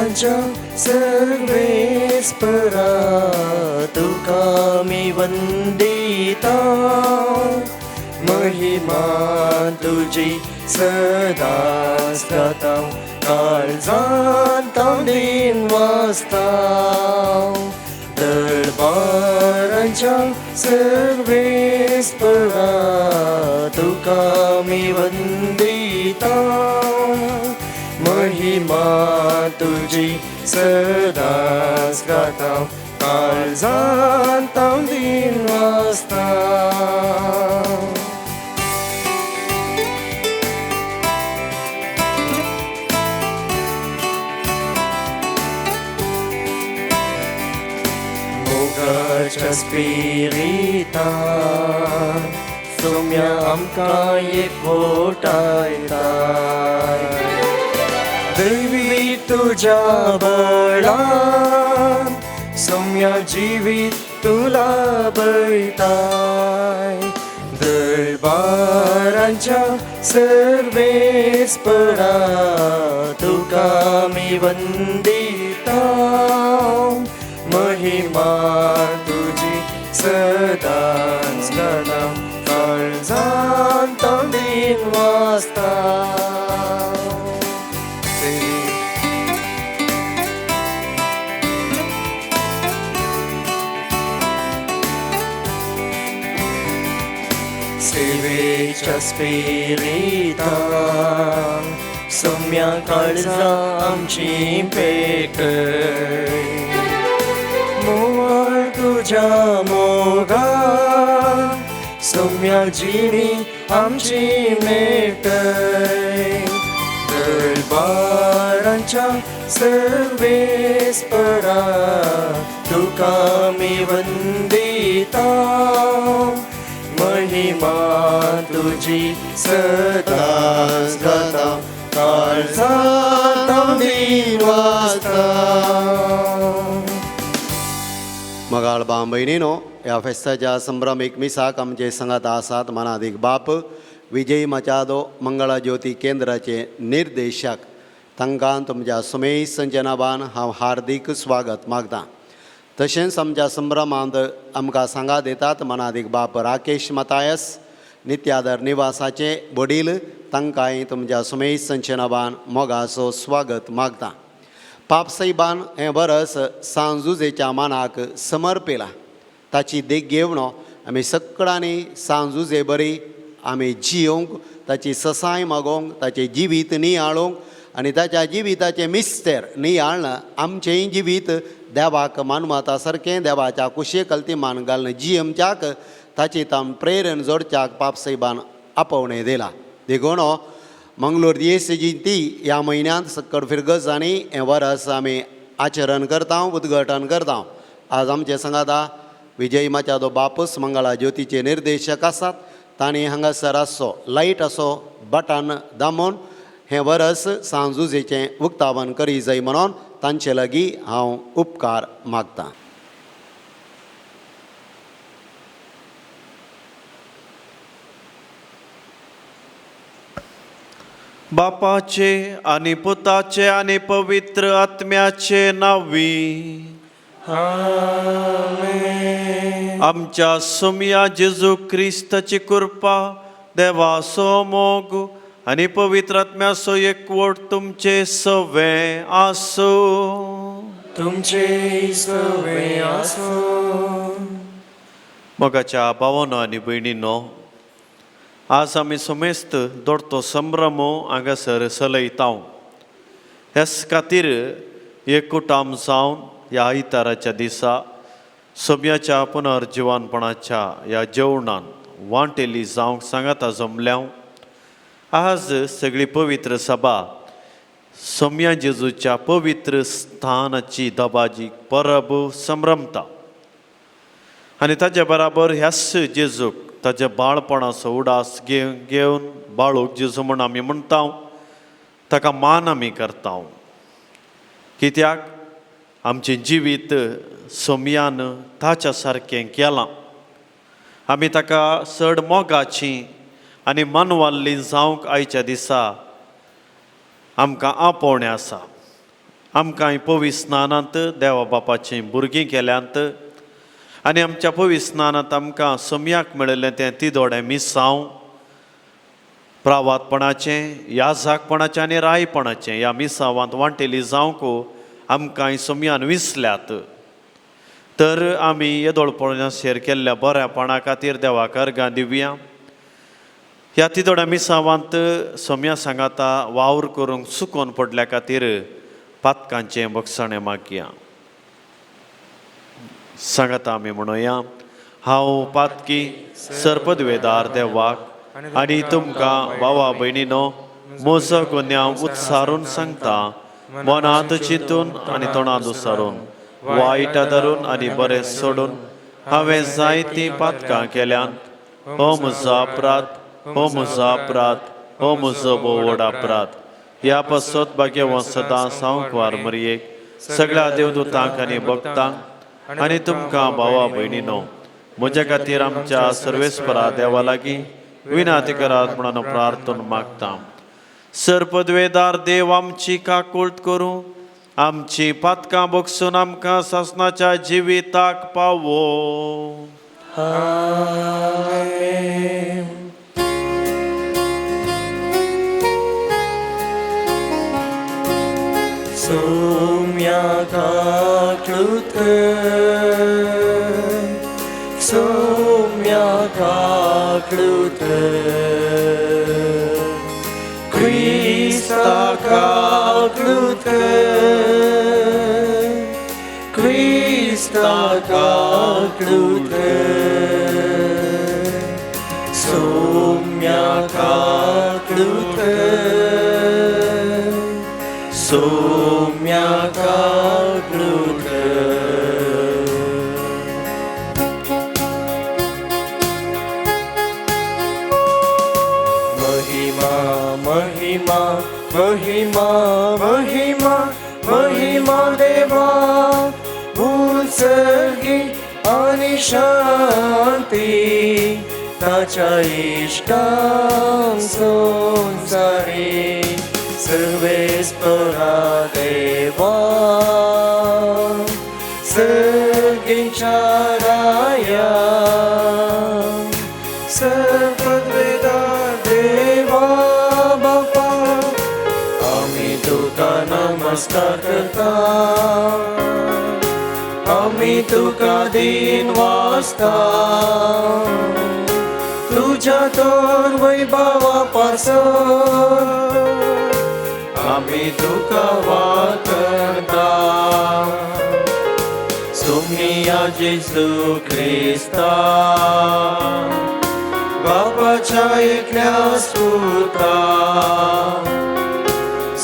दरबारांच्या सर्वेस्परा तुका मी वंदिता. महिमा तुजी सदांच गाता, काळजांत हांव दिन वाचता. दरबारांच्या सर्वेस्परा तुका मी वंदिता. महिमा तुजी सदांच गाता, काळजांत हांव दिन वाचता. मोगाच्या स्पिरितान सोम्या आमकां एकवटायता. दैवी तुज्या बळान सोम्या जिवीत तुला बयताय. दरबारांच्या सर्वेस्परा तुका मी वंदिता. महिमा तुजी सदांच गाता, काळजांत हांव दिन वाचता. सेवेच्या स्पिरितान सोम्या काळजा आमची पेटय. मोवाळ तुज्या मोगान सोम्या जिणी आमची मेटय. दरबारांच्या सर्वेस्परा तुका मी वंदिता. महिमा तुजी सदांच गाता, काळजांत हांव दिन वाचता. मगाळ भाव भयणीनो, ह्या फेस्ताच्या संभ्रमीक मिसाक आमचे सांगात आसात मानादीक बाप विजय मचादो, मंगळा ज्योती केंद्राचे निर्देशक. तांकां तुमच्या सुमेश नांवान हांव हार्दीक स्वागत मागता. तशेंच आमच्या संभ्रमांत आमकां सांगात दितात मनादीक बाप राकेश मतायस, नित्यादर निवासाचे वडील. तांकांय तुमच्या सुमेश नांवान मोगाचो स्वागत मागता. पापसाहेबान हें बरस सांजुजेच्या मानाक समर्पिला. ताची देख घेवन आमी सगळ्यांनी सांजुजे बरी आमी जियोंक, ताची ससाय मागोवंक, ताचें जिवीत नियाळूंक आनी ताच्या जिविताचें मिस्तेर नियाळ्ळ आमचेंय जिवीत देवाक मानवता सारकें देवाच्या कुशे कल्ती मान घालून जियमच्याक ताची ताम प्रेरण जोडच्याक पापसाहेबान आपोवणें दिलां. देखून मंगलोर दियेसजी ह्या म्हयन्यांत सक्कड फिरगजांनी हें वरस आमी आचरण करता, उद्घाटन करता. आज आमचे सांगाता विजय माचादो बापूस, मंगळा ज्योतीचे निर्देशक आसात. तांणी हांगासर आसचो लायट असो बटन दामून हें वरस सांजुजेचें उक्तावण करी जाय म्हणून तांचे लागीं हांव उपकार मागतां. बापाचे आनी पुताचे आनी पवित्र आत्म्याचे नांवी. आमच्या सोमया जेजू क्रिस्ताची कृपा, देवाचो मोग आनी पवित्र आत्म्याचो एकवट तुमचे सवे आसूं. तुमचे सवे आसूं. मोगाच्या भावानो आनी भयणीनो, आज आमी समेस्त दोडतो संभ्रम हांगासर चलयता. ह्याच खातीर एकूटाम जावन ह्या आयताराच्या दिसा सोम्याच्या पुनर्जिवानपणाच्या ह्या जेवणान वांटेली जावंक सांगाता जमल्या. आज सगळी पवित्र सभा सोम्या जेजूच्या पवित्र स्थानाची दबाजी परब संभ्रमता आनी ताच्या बराबर ह्याच जेजूक ताच्या बाळपणाचो उडास घेवन बाळूक जेजू म्हूण आमी म्हणटा, ताका मान आमी करता. कित्याक आमचें जिवीत सोमयान ताच्या सारकें केलां. आमी ताका चड मोगाची आनी मनवाल्ली जावंक आयच्या दिसा आमकां आपोवणें आसा. आमकां पवित्र स्नानांत देवा बापाचीं भुरगीं केल्यांत आनी आमच्या पवित्र स्नानांत आमकां सम्याक मेळिल्लें तें तिदोडें मिसांव प्रावातपणाचें याजाकपणाचें आनी रायपणाचें ह्या मिसावांत वांटेली जावंक आमकां सम्यान विसल्यात. तर आमी येदोळपणाचेर केल्ल्या बऱ्यापणा खातीर देवाक अर्गां दिवया. ह्या तिदोड्या मिसावांत सोम्या सांगाता वावर करूंक चुकोन पडल्या खातीर पातकांचें बक्षणें मागया. सांगाता आमी म्हणुया, हांव पातकी सर्पद्वेदार देवाक आनी तुमकां भावा भयणीनो म्हजो गुन्यांव उत्सारून सांगता, मनांत चिंतून आनी तोंडांत उसारून वायट धरून आनी बरें सोडून हांवें जायतीं पातकां केल्यांत. हो म्हजो अपराध, हो म्हजो अपराध, हो म्हजो भोव व्हड अपराध. ह्या पासत भाग्यवंत सदां सावंकवार मरयेक सगळ्या देवदूतांक आनी भक्तांक आनी तुमकां भावा भयणीनो म्हज्या खातीर आमच्या सर्वेस्परा देवा लागीं विनाती करात म्हणून प्रार्थन मागता. सर्पद्वेदार देव आमची काकुळट करूं, आमची पातकां बगसून आमकां सासनाच्या जिविताक पावो. सोम्या काकळूत, सोम्या काकळूत, क्रिस्ता काकळूत, क्रिस्ता काकळूत, सोम्या काकळूत, सोम्या काकळूत. महिमा महिमा महिमा महिमा महिमा देवा भूसर्गी आणि शांती ताच्या इश्टां संसारी सर्वेस्परा देवा सर्गीच्या राया सर्वद्वेदा देवा बापा आमी तुका नमस्कार करता, आमी तुका दीन वाचता, तुज्या तर वैभवा पासत आमी तुका वाकरता. सोमिया जेजू क्रिस्ता बापाच्या एकल्या सुता,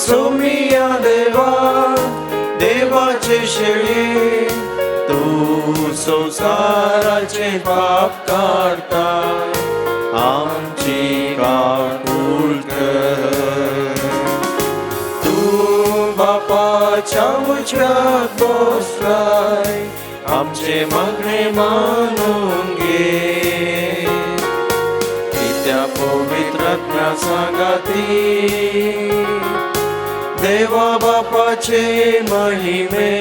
सोमिया देवा देवाचे शेळी तू संसाराचे पाप काडता, आमची काकूळ कर. तू बापाच्या उजव्याक बसलाय, आमचे मागणे मानून घे, कित्या पवित्र आत्म्या सांगाती देवा बापाचे महिमे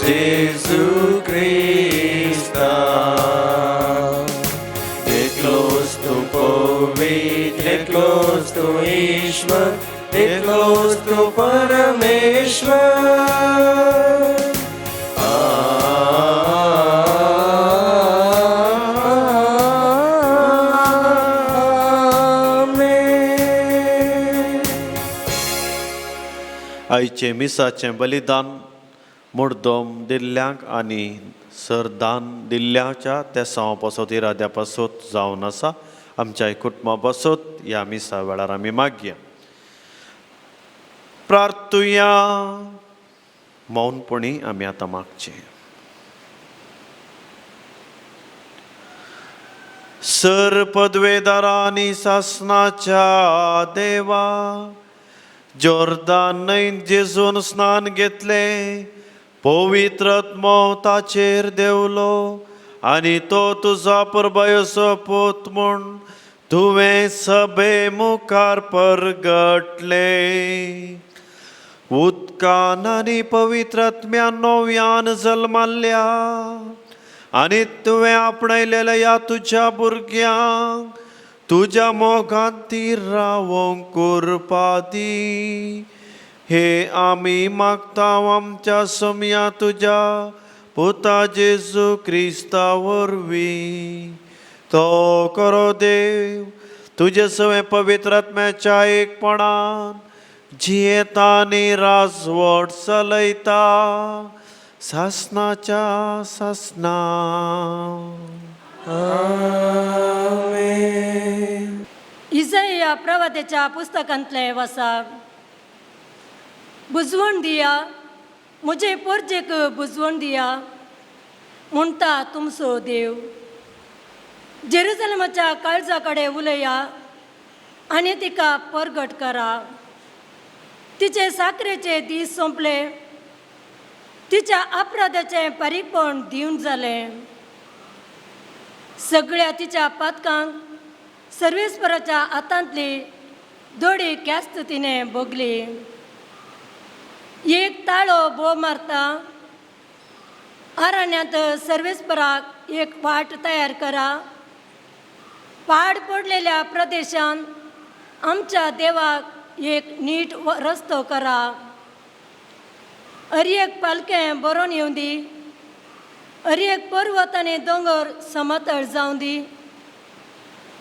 जेजू क्रिस्ता. एकलोच तूं पवित्र, एकलोच तूं ईश्वर, एकलोच तूं परमेश्वर. आमेन. आयचें मिसाचें बलिदान मुर्दम दिल्ल्यांक आनी सरदान दिल्ल्याच्या तेसांव पासत इराद्या पासत जावन आसा आमच्या कुटुंबा पासत ह्या मिसा वेळार आमी मागया. प्रार्थुया. मौनपणी आमी आतां मागचें. सर पदवेदारांनी सासनाच्या देवा जोर्दान न्हंयत जेजून स्नान घेतलें, पवित्र आत्मो ताचेर देंवलो आनी तो तुजो परबायोचो पूत म्हूण तुवें सभे मुखार परगटलें. उदकान आनी पवित्र आत्म्यान नव्यान जल्माल्ल्या आनी तुवें आपणायलेल्या ह्या तुज्या भुरग्यांक तुज्या मोगांत ती रावोंक करपा दी. हे आमी मागता आमच्या सोम्या तुज्या पुता जेजू क्रिस्ता वरवीं. तो करो देव तुजे सवें पवित्र आत्म्याच्या एकपणान जियेता आनी राजवट चलयता सासनाच्या सासना. आमेन. इजया प्रवाद्याच्या पुस्तकांतलें वसा. बुजवण दिया म्हजे पोरजेक बुजवण दिया म्हणटा तुमचो देव. जेरुजलमाच्या काळजा कडेन उलया आनी तिका परगट करा. तिचे साकरेचे दीस सोंपले, तिच्या अपराधाचें पारीकपण दिवन जालें. सगळ्या तिच्या पातकांक सर्वेस्पराच्या हातांतली दोडी ख्यास्त तिणें भोगली. एक ताळो भोव मारता, अरण्यांत सर्वेस्पराक एक वाट तयार करा. पाड पडलेल्या प्रदेशांत आमच्या देवाक एक नीट रस्तो करा. अरी एक पालखें बरोवन येवं दी, अरी एक पर्वत आनी दोंगर समतळ जावं दी,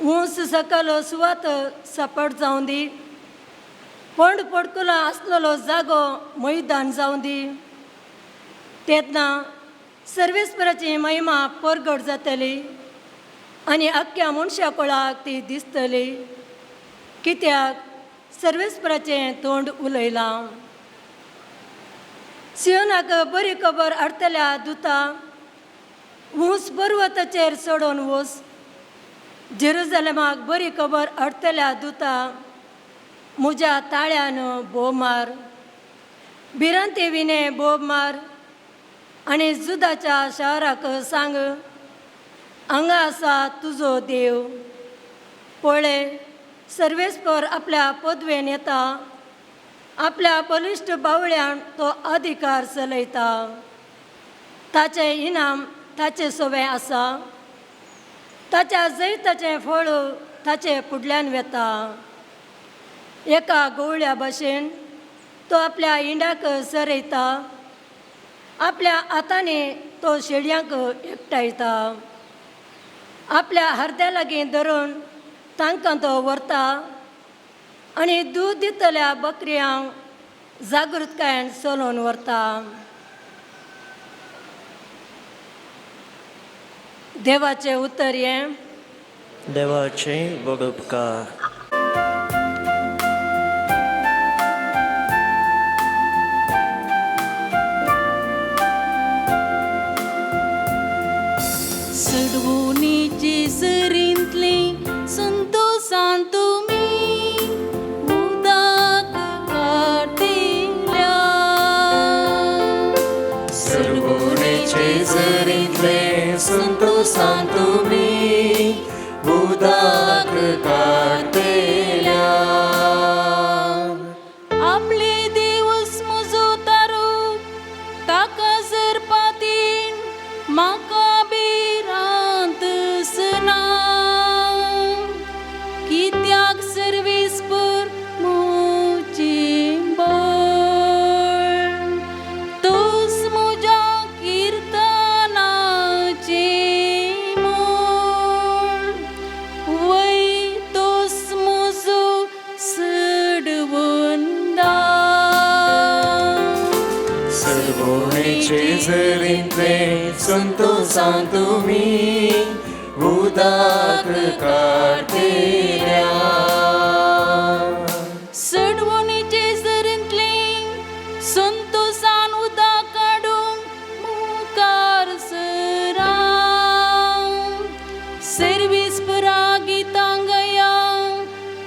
ऊंच सकल सुवात सपट जावं दी, फोंड पडकुलो आसलेलो जागो मैदान जावं दी. तेन्ना सर्वेस्पराची महिमा परगट जातली आनी आख्ख्या मनशा कुळाक ती दिसतली, कित्याक सर्वेस्पराचें तोंड उलयलां. सियोनाक बरी खबर हाडटल्या दुता ऊंच पर्वताचेर चडोवन वच. जेरुजलेमाक बरी खबर हाडटल्या दुता म्हज्या ताळ्यान बोब मार, भिरांते विणे बोब मार आनी जुदाच्या शहराक सांग, हांगा आसा तुजो देव. पळय सर्वेस्पर आपल्या पदवेन येता, आपल्या बलिश्ट बावळ्यान तो अधिकार चलयता. ताचें इनाम ताचें सवें आसा, ताच्या जैताचें फळ ताचे फुडल्यान वेता. एका गवळ्या भशेन तो आपल्या इंडाक सरयता, आपल्या हातांनी तो शेळयांक एकठांयता. आपल्या हरद्या लागीं धरून तांकां तो व्हरता आनी दूद दितल्या बकऱ्यांक जागृतकायेन चलोवन व्हरता. देवाचें उतर हें. देवाचे व्हड उपकार. सडवणीची सरींतली संतोसान तुमी उदक काडटिल्या. सडवणीचे झरींतले संतोसान तुमी उदक काडटेल्या. आपले देवस म्हजो तारो ताका सरपातीन म्हाका भिरांत ना, कित्याक सर्वेस्पर म्हजें बळ, तोच म्हज्या किर्तनाचें मूळ, वय तोच म्हजो सडवंदा. सडवणीचे झरींतले संतोसान तुमी उदक काडटेल्या. सडवणीचे झरींतले संतोसान उदक काडूंक मुखार सरा. सर्वेस्परा गितां गाया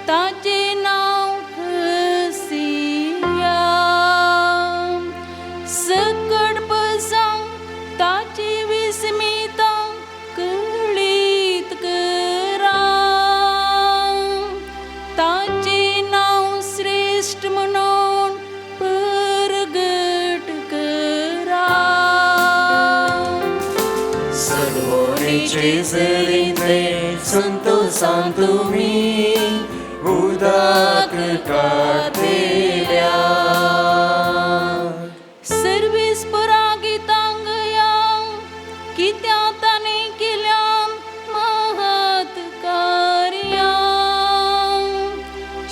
ताचें नांव हसिया. सकट पसांक ताची विस्मितां कळीत करा. जेजरींतले संतोसान तुमी उदक काडटेल्या. सर्वीस परागितांगया कित्या ताणें केल्या महत् कार्यां.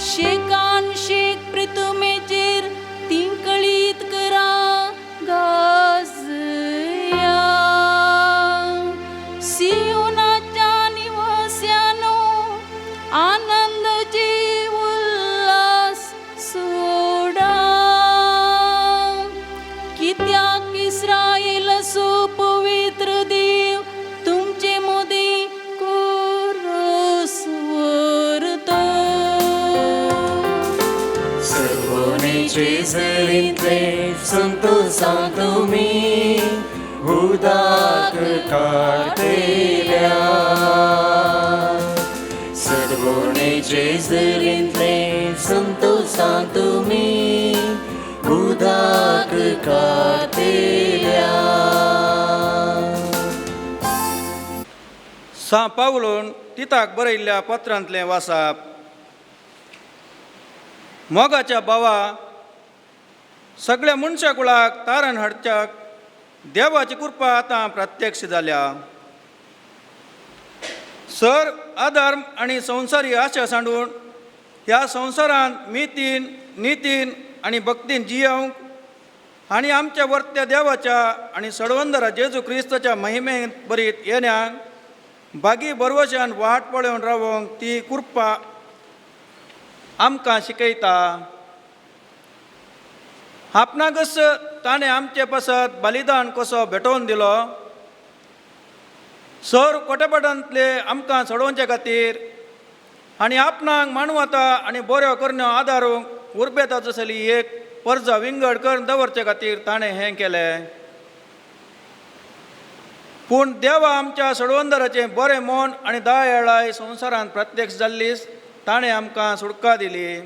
शेकान शेक प्रितुमेचेर तीं कळीत करा गाजया. सियोनाच्या निवास्यानो आनंदाची उल्हास सोडा. कित्याक इस्रायेलाचो पवित्र देव तुमचे मदीं कोरोस व्हरता. सर्वोनी जेजरींतले संतोसान तुमी उदक काडटेल्या. सर्वोनी जेजरींतले संतोसान तुमी उदक काडटेल्या. सां पावलून तिताक बरयल्ल्या पत्रांतलें वासाप. मोगाच्या भावा, सगळ्या मनशा कुळाक तारण हाडच्याक देवाची कृपा आतां प्रत्यक्ष जाल्या. सर अधर्म आनी संवसारी आशा सांडून ह्या संवसारांत मितीन नितीन आनी भक्तीन जियोवंक आनी आमच्या वर्त्या देवाच्या आनी सडवंदरा जेजू क्रिस्ताच्या महिमेंत बरीत येण्याक बागी बरवशान वाट पळोवन रावोंक ती कृपा आमकां शिकयता. आपणाकच ताणें आमचे पासत बलिदान कसो भेटोवन दिलो सर कोटेपटांतले आमकां सोडोवचे खातीर आनी आपणाक मानवता आनी बऱ्यो करण्यो आदारूंक उर्बेता जसली एक पर्जा विंगड करून दवरचे खातीर ताणें हें केलें. पूण देवा आमच्या सडवंदराचें बरें मन आनी दयाळाय संवसारांत प्रत्यक्ष जाल्लीच ताणें आमकां सुटका दिली.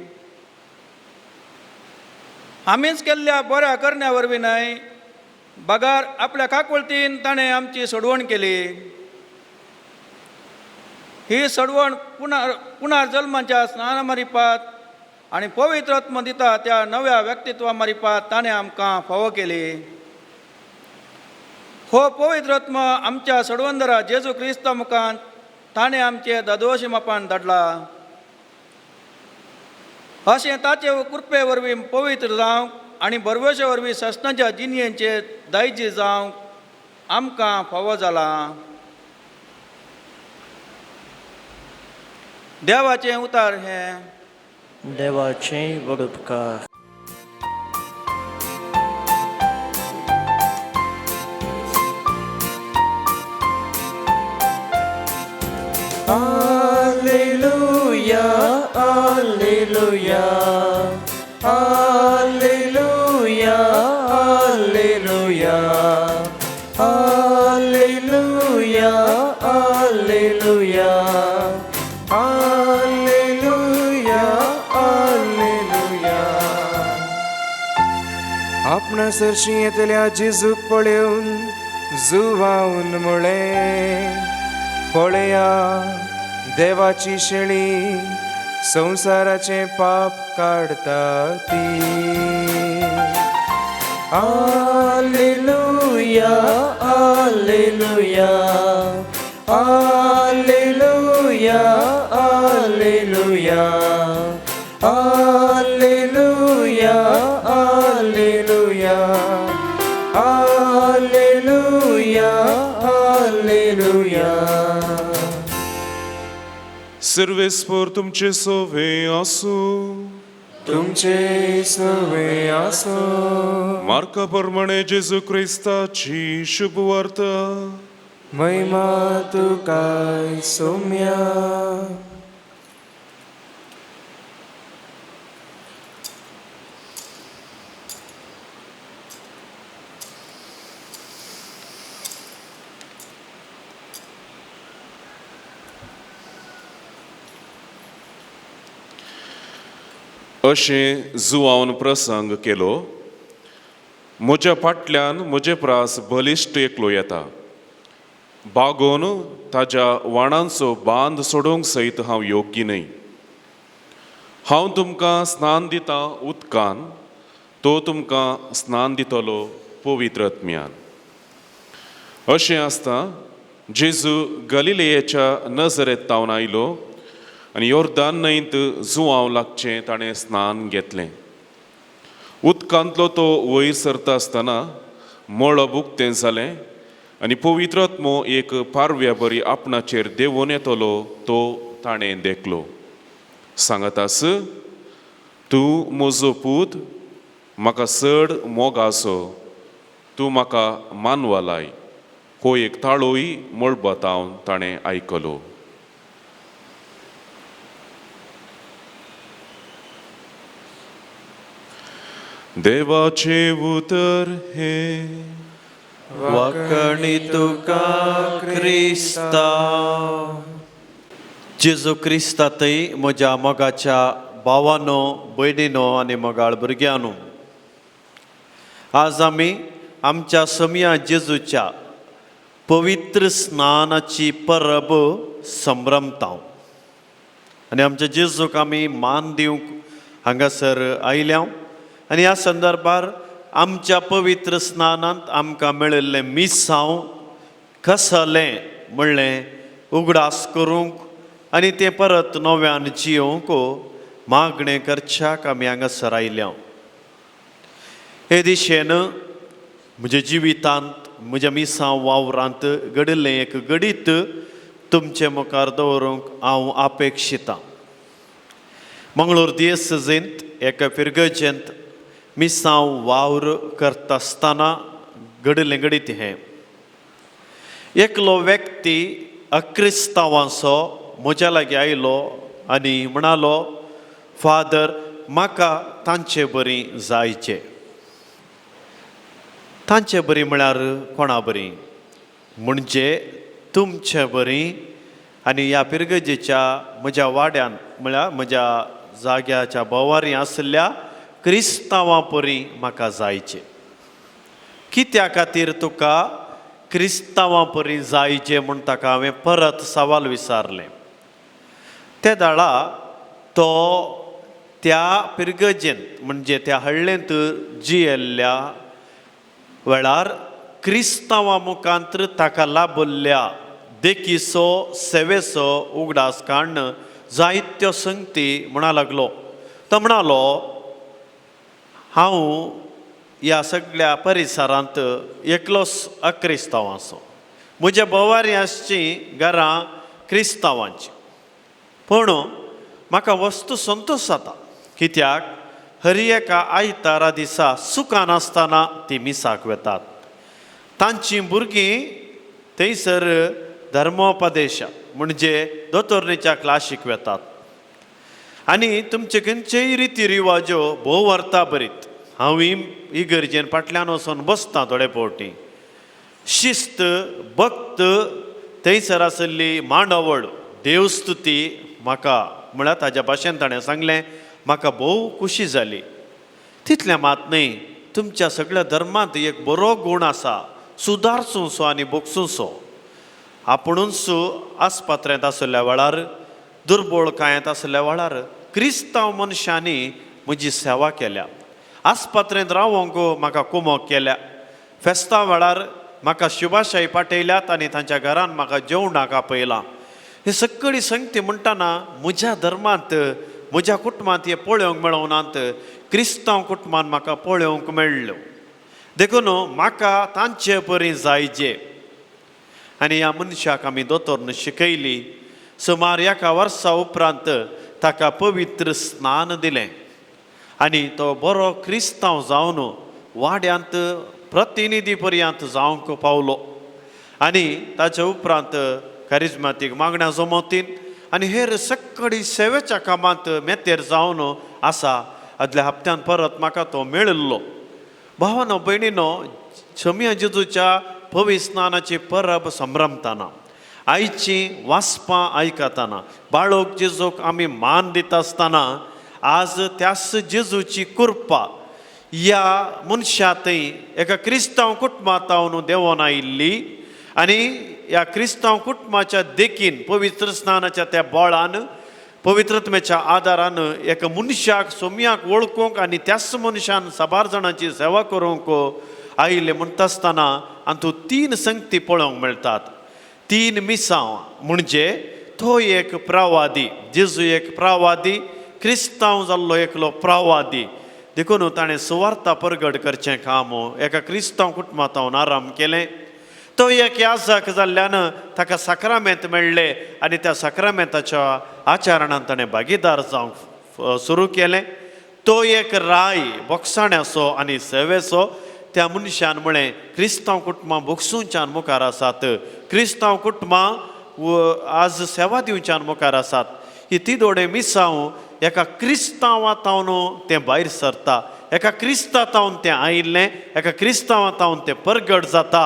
आमीच केल्ल्या बऱ्या करण्या वरवीं न्हय बगार आपल्या काकुळतीन ताणें आमची सोडवण केली. ही सोडवण पुनर्जल्माच्या स्नाना मारिपात आनी पवित्र आत्मा दिता त्या नव्या व्यक्तित्वा मारिपात ताणें आमकां फावो केली. हो पवित्र आत्मा आमच्या सडवंदरा जेजू क्रिस्ता मुखान ताणें आमचे दादोशी मापान धाडला. अशें ताचे कृपे वरवीं पवित्र जावंक आनी बरवशे वरवीं ससनाच्या जिणयेचे दायजी जावंक आमकां फावो जाला. देवाचें उतार हें. देवाचें व्हड उपकार. Alleluia, Alleluia, Alleluia, Alleluia, Alleluia, Alleluia, Alleluia, Alleluia. आपणा सरशी येतल्या जेजूक पळोवन जुवावन म्हळें, पळया देवाची शेळी संवसाराचें पाप काडटा ती. Alleluia, Alleluia, Alleluia, Alleluia, Alleluia, Alleluia, Alleluia, Alleluia. सर्वेस्पर तुमचे सोवे आसूं. तुमचे सवे आसूं. मार्का प्रमाणे जेजू क्रिस्ताची शुभ वार्ता. महिमा तुकाय सोम्या. अशें जुवावन प्रसंग केलो, म्हज्या फाटल्यान म्हजे प्रास बलिश्ट एकलो येता, बागोवन ताज्या वाणांचो बांद सोडोवंक सयत हांव योग्य न्हय. हांव तुमकां स्नान दितां उदकान, तो तुमकां स्नान दितलो पवित्र आत्म्यान. अशें आसता जेजू गलिलेयाच्या नजरेंत तावन आयलो आनी योर्दान न्हंयत जुवांव लागचें ताणें स्नान घेतलें. उदकांतलो तो वयर सरता आसतना मळब उक्तें जालें आनी पवित्र आत्मो एक पारव्या बरी आपणाचेर देंवून येतलो तो ताणें देखलो. सांगत आस, तूं म्हजो पूत, म्हाका चड मोग आसो, तूं म्हाका मानवलाय. हो एक ताळोय मळबांत हांव ताणें आयकलो. देवाचें उतर हें. वाकणी तुका क्रिस्ता. जेजू क्रिस्तातय म्हज्या मोगाच्या भावानो, भयणीनो आनी मोगाळ भुरग्यांनो, आज आमी आमच्या समया जेजूच्या पवित्र स्नानाची परब संभ्रमता आनी आमच्या जेजूक आमी मान दिवंक हांगासर आयल्या. आनी ह्या संदर्भार आमच्या पवित्र स्नानांत आमकां मेळिल्लें मिसांव कसलें म्हणलें उगडास करूंक आनी तें परत नव्यान जियोवंक मागणें करच्याक आमी हांगासर आयल्या. हे दिशेन म्हज्या जिवितांत म्हज्या मिसांव वावरांत घडिल्लें एक घडीत तुमचे मुखार दवरूंक हांव अपेक्षितां. मंगळूर दियेसजेंत एका फिरगजेंत मिसांव वावर करता आसतना घडिल्लें घडीत हें. एकलो व्यक्ती अक्रिस्तांवांचो म्हज्या लागीं आयलो आनी म्हणालो, फादर म्हाका तांचे बरी जायचें. तांचे बरी म्हळ्यार कोणा बरी? म्हणजे तुमचे बरी आनी ह्या पिरगजेच्या म्हज्या वाड्यान म्हळ्यार म्हज्या जाग्याच्या भोवारी आशिल्ल्या क्रिस्तांवां परी म्हाका जायचें. कित्या खातीर तुका क्रिस्तांवां परी जायचें म्हूण ताका हांवें परत सवाल विचारलें. ते दाळा तो त्या पिरगजेंत म्हणजे त्या हळ्ळेंत जियेल्ल्या वेळार क्रिस्तांवां मुखांत ताका लाभल्ल्या देखीचो सेवेचो उगडास काडून जायत्यो संगती म्हणा लागलो. तो म्हणालो, हांव ह्या सगळ्या परिसरांत एकलोच अक्रिस्तांव आसो. म्हज्या भोवारी आसचीं घरां क्रिस्तांवांचीं, पूण म्हाका वस्तू संतोश जाता कित्याक हर एका आयतारा दिसा सुखान आसतना ती मिसाक वेतात. तांचीं भुरगीं थंयसर धर्मोपदेश म्हणजे दोतोरणीच्या क्लासीक वेतात आनी तुमचे खंयचेय रिती रिवाजो भोव अर्था बरीत. हांव इगर्जेन फाटल्यान वचून बसता थोडे फावटी. शिस्त भक्त थंयसर आशिल्ली मांडावळ देवस्तुती म्हाका म्हळ्यार ताज्या भाशेन ताणें सांगलें म्हाका भोव खुशी जाली. तितलें मात न्हय, तुमच्या सगळ्या धर्मांत एक बरो गूण आसा, सुदारचो आनी भोगसुचो. आपुणूच आस्पत्रेंत आशिल्ल्या वेळार, दुर्बळ कांयत आशिल्ल्या वेळार क्रिस्तांव मनशांनी म्हजी सेवा केल्या. आस्पत्रेंत रावोंक म्हाका कुमोक केल्या. फेस्ता वेळार म्हाका शुभाशाही पाठयल्यात आनी तांच्या घरान म्हाका जेवणाक आपयलां. हे सगळी संगती म्हणटना म्हज्या धर्मांत म्हज्या कुटुंबांत हे पळोवंक मेळोनात, क्रिस्तांव कुटुंबान म्हाका पळोवंक मेळ्ळ्यो. देखून म्हाका तांचे परी जायचे. आनी ह्या मनशाक आमी दोतोरन शिकयली. सुमार एका वर्सा उपरांत ताका पवित्र स्नान दिलें आनी तो बरो क्रिस्तांव जावन वाड्यांत प्रतिनिधी पर्यंत जावंक पावलो. आनी ताचे उपरांत करिज्मातीक मागण्या जमोतीन आनी हेर सगळी सेवेच्या कामांत मेतेर जावन आसा. आदल्या हप्त्यान परत म्हाका तो मेळिल्लो. भावानो भयणीनो, शमिया जेजूच्या पवित्र स्नानाची परब संभ्रमताना, आयची वाचपां आयकतना, बाळक जेजूक आमी मान दिता आसतना आज त्याच जेजूची कृपा ह्या मनशा थंय एका क्रिस्तांव कुटुंबांत देंवोन आयिल्ली आनी ह्या क्रिस्तांव कुटुंबाच्या देखीन पवित्र स्नानाच्या त्या बळान पवित्रत्मेच्या आदारान एका मनशाक सोम्याक वळखूंक आनी त्याच मनशान साबार जाणांची सेवा करूंक आयिल्ले म्हणटा आसतना आनी तीन संगती पळोवंक मेळटात. तीन मिसांव म्हणजे तो एक प्रवादी, जेजू एक प्रवादी, क्रिस्तांव जाल्लो एकलो प्रवादी. देखून ताणें सुवार्ता परगट करचें काम एका क्रिस्तांव कुटुंबांत आराम केलें. तो एक याजक जाल्ल्यान ताका साक्रामेंत मेळ्ळें आनी त्या साक्रामेंताच्या आचरणान ताणें भागीदार जावंक सुरू केलें. तो एक राय बोगसाण्याचो आनी सेवेचो. त्या मनशान म्हळें क्रिस्तांव कुटुंबां भोगसूंच्यान मुखार आसात, क्रिस्तांव कुटुंबां आज सेवा दिवच्यान मुखार आसात. ही तिदोडे मिसांव एका क्रिस्तांवा तावन तें भायर सरता, एका क्रिस्ता तावन तें आयिल्लें, एका क्रिस्तांवा तावन तें परगट जाता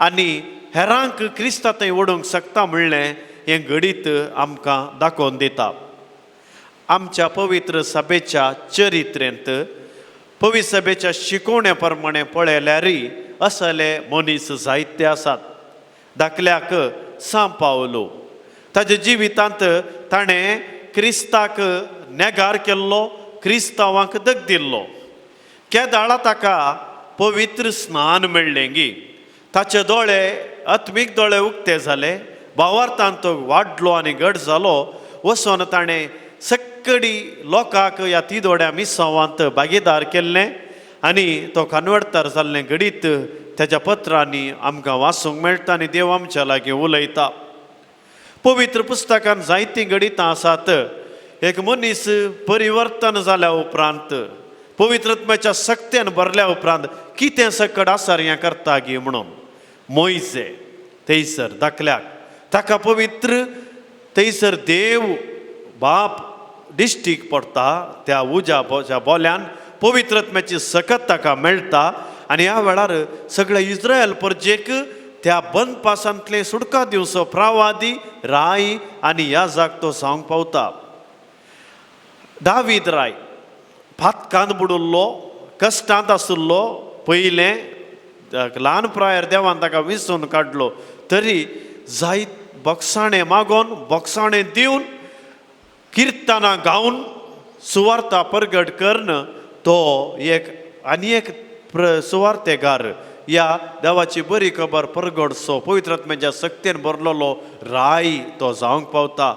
आनी हेरांक क्रिस्ता थंय ओडूंक शकता म्हणलें हें घडीत आमकां दाखोवन दिता. आमच्या पवित्र सभेच्या चरित्रेंत पवित्र सभेच्या शिकोवण्या प्रमाणे पळयल्यारय असले मनीस जायते आसात. धाकल्याक सां पावलो ताच्या जिवितांत ताणें क्रिस्ताक नेगार केल्लो, क्रिस्तांवांक दग दिल्लो. केदाळा ताका पवित्र स्नान मेळ्ळें गी ताचे दोळे आत्मीक दोळे उक्ते जाले, भावार्थान तो वाडलो आनी घट जालो. वचोन ताणें सक्कडी लोकांक ह्या तिदोड्या मिसांवांत भागीदार केल्लें आनी तो कन्वर्टर जाल्लें घडीत ताच्या पत्रांनी आमकां वाचूंक मेळटा आनी देव आमच्या लागीं उलयता. पवित्र पुस्तकान जायतीं घडितां आसात. एक मनीस परिवर्तन जाल्या उपरांत पवित्रत्माच्या सक्तेन भरल्या उपरांत कितें सकड आसार हें करता गी म्हणून मोयजे थंयसर धाकल्याक ताका पवित्र थंयसर देव बाप दिश्टीक पडटा. त्या उज्या बोल्यान पवित्रत्म्याची सकत ताका मेळटा आनी ह्या वेळार सगळ्या इस्रायल परजेक त्या बंदपासांतले सुटका दिवचो प्रवादी राय आनी ह्या जाग तो सांगूंक पावता. दावीद राय फातकांत बुडुल्लो, कश्टांत आशिल्लो, पयलें ल्हान प्रायर देवान ताका विसून काडलो तरी जायत बोगसाणें मागोन बोगसाणें दिवन किर्तनां गावन सुवार्ता परगट करून तो एक आनी एक सुवार्तेगार ह्या देवाची बरी खबर परगटचो पवित्रात्म्याच्या सक्तेन भरलेलो राय तो जावंक पावता.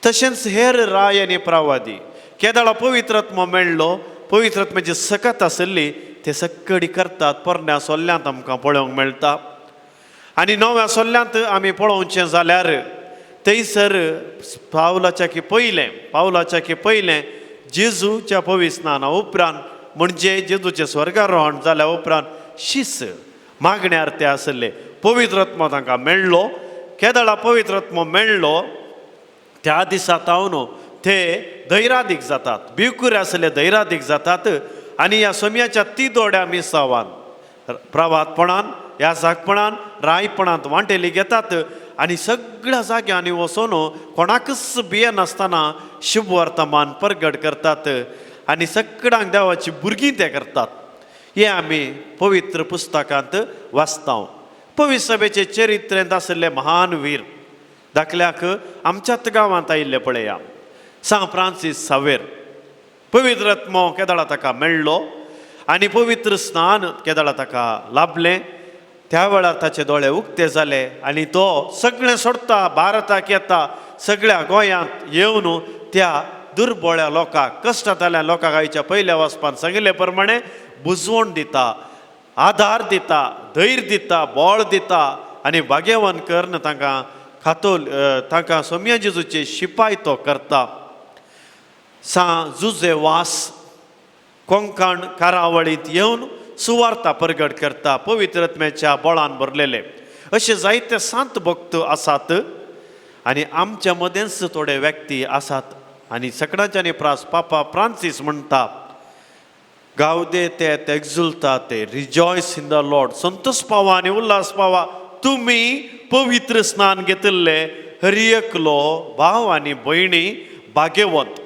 तशेंच हेर राय आनी प्रवादी केदाळा पवित्रात्मा मेळ्ळो, पवित्रात्म्याची सकत आशिल्ली ते सक्कडी करतात. पोरण्या सोल्ल्यांत आमकां पळोवंक मेळटा आनी नव्या सोल्ल्यांत आमी पळोवचें जाल्यार थंयसर पावलाच्या की पयलें जेजूच्या पविस्नाना उपरांत म्हणजे जेजूचें स्वर्गारोहण जाल्या उपरांत शीस मागण्यार ते आशिल्ले. पवित्रात्मा तांकां मेळ्ळो. केदाळा पवित्रात्मा मेळ्ळो त्या दिसा तावन ते धैरादीक जातात, भिवकुरे आशिल्ले धैरादीक जातात आनी ह्या सोम्याच्या तिदोड्या मिसावान प्रवातपणान ह्या जागपणान रायपणांत वांटेली घेतात आनी सगळ्या जाग्यांनी वचून कोणाकच भियेनासतना शुभवर्तमान परगट करतात आनी सगळ्यांक देवाची भुरगीं ते करतात. हें आमी पवित्र पुस्तकांत वाचता. पवित्र सभेचे चरित्रेंत आशिल्ले महान वीर धाकल्याक आमच्याच गांवांत आयिल्ले पळया सां फ्रांसीस सावेर पवित्र आत्मो केदाळा ताका मेळ्ळो आनी पवित्र स्नान केदाळा ताका लाभलें. त्या वेळार ताचे दोळे उक्ते जाले आनी तो सगळें सोडता भारताक येता, सगळ्या गोंयांत येवन त्या दुर्बोळ्या लोकांक कश्टांतल्या लोकांक आयच्या पयल्या वाचपान सांगिल्ले प्रमाणे बुजवण दिता, आदार दिता, धैर्य दिता, बळ दिता आनी भाग्यवान करून तांकां खातोल तांकां सोम्या जेजूचे शिपाय तो करता. सां जुजे वास कोंकण कारावळींत येवन सुवार्ता परगट करता पवित्रत्म्याच्या बळान भरलेले. अशे जायते सांत भक्त आसात आनी आमच्या मदेंच थोडे व्यक्ती आसात आनी सगळ्यांच्यानी प्रास पापा फ्रांसीस म्हणटा गावदे ते एक्झुलता ते रिजॉयस इन the Lord, संतोष पावा आनी उल्हास पावा तुमी पवित्र स्नान घेतिल्ले हर एकलो भाव आनी भयणी भाग्यवंत.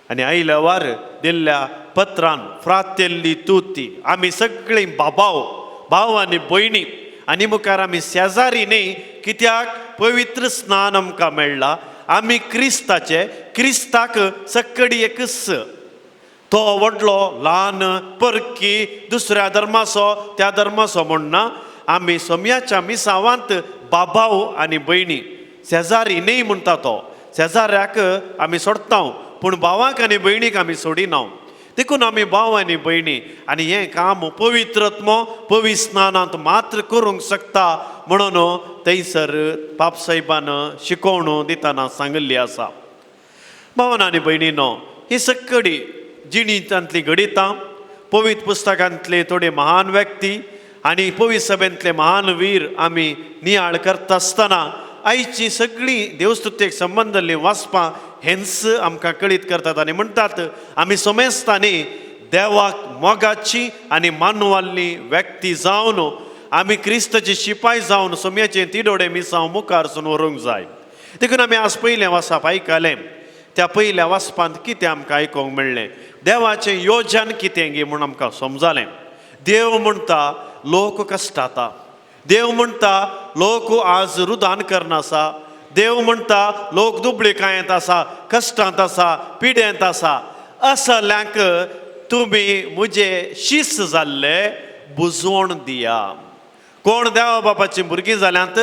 आनी आयल्या वार दिल्ल्या पत्रान फ्रातेल्ली तुती आमी सगळीं बाबाव भाव आनी भयणी आनी मुखार आमी शेजारी न्ही, कित्याक पवित्र स्नान आमकां मेळ्ळा. आमी क्रिस्ताचे, क्रिस्ताक सक्कडी एकच, तो व्हडलो ल्हान परकी दुसऱ्या धर्माचो त्या धर्माचो म्हणना. आमी सोम्याच्या मिसावांत बाबाव आनी भयणी, शेजारी न्ही म्हणटा तो. शेजाऱ्याक आमी सोडता पूण भावाक आनी भयणीक आमी सोडिना. देखून आमी भाव आनी भयणी आनी हें काम पवित्रत्म पवित्र स्नानांत मात्र करूंक शकता म्हणून थंयसर पापसाहेबान शिकोवण दितना सांगिल्ली आसा. भावन आनी भयणीनो, ही सक्कडी जिणेंतली घडितां पवित्र पुस्तकांतले थोडे महान व्यक्ती आनी पवित्र सभेंतले महान वीर आमी नियाळ करता आसतना आयची सगळीं देवस्तुतेक संबंदल्लीं वाचपां हेंच आमकां कळीत करतात आनी म्हणटात आमी समेस्तांनी देवाक मोगाची आनी मानवाल्ली व्यक्ती जावन आमी क्रिस्ताची शिपाय जावन सोम्याचें तिडोडे मिसांव मुखार सून व्हरूंक जाय. देखून आमी आज पयलें वाचप आयकलें. त्या पयल्या वाचपांत कितें आमकां आयकूंक मेळ्ळें? देवाचें योजन कितें गी म्हूण आमकां समजालें. देव म्हणटा लोक कश्टाता, देव म्हणटा लोक आज रुदान करनासा, देव म्हणटा लोक दुबळीकायेंत आसा, कश्टांत आसा, पिड्यांत आसा. असल्यांक तुमी म्हजे शीस जाल्ले बुजवण दिया. कोण देवा बापाची भुरगीं जाल्यांत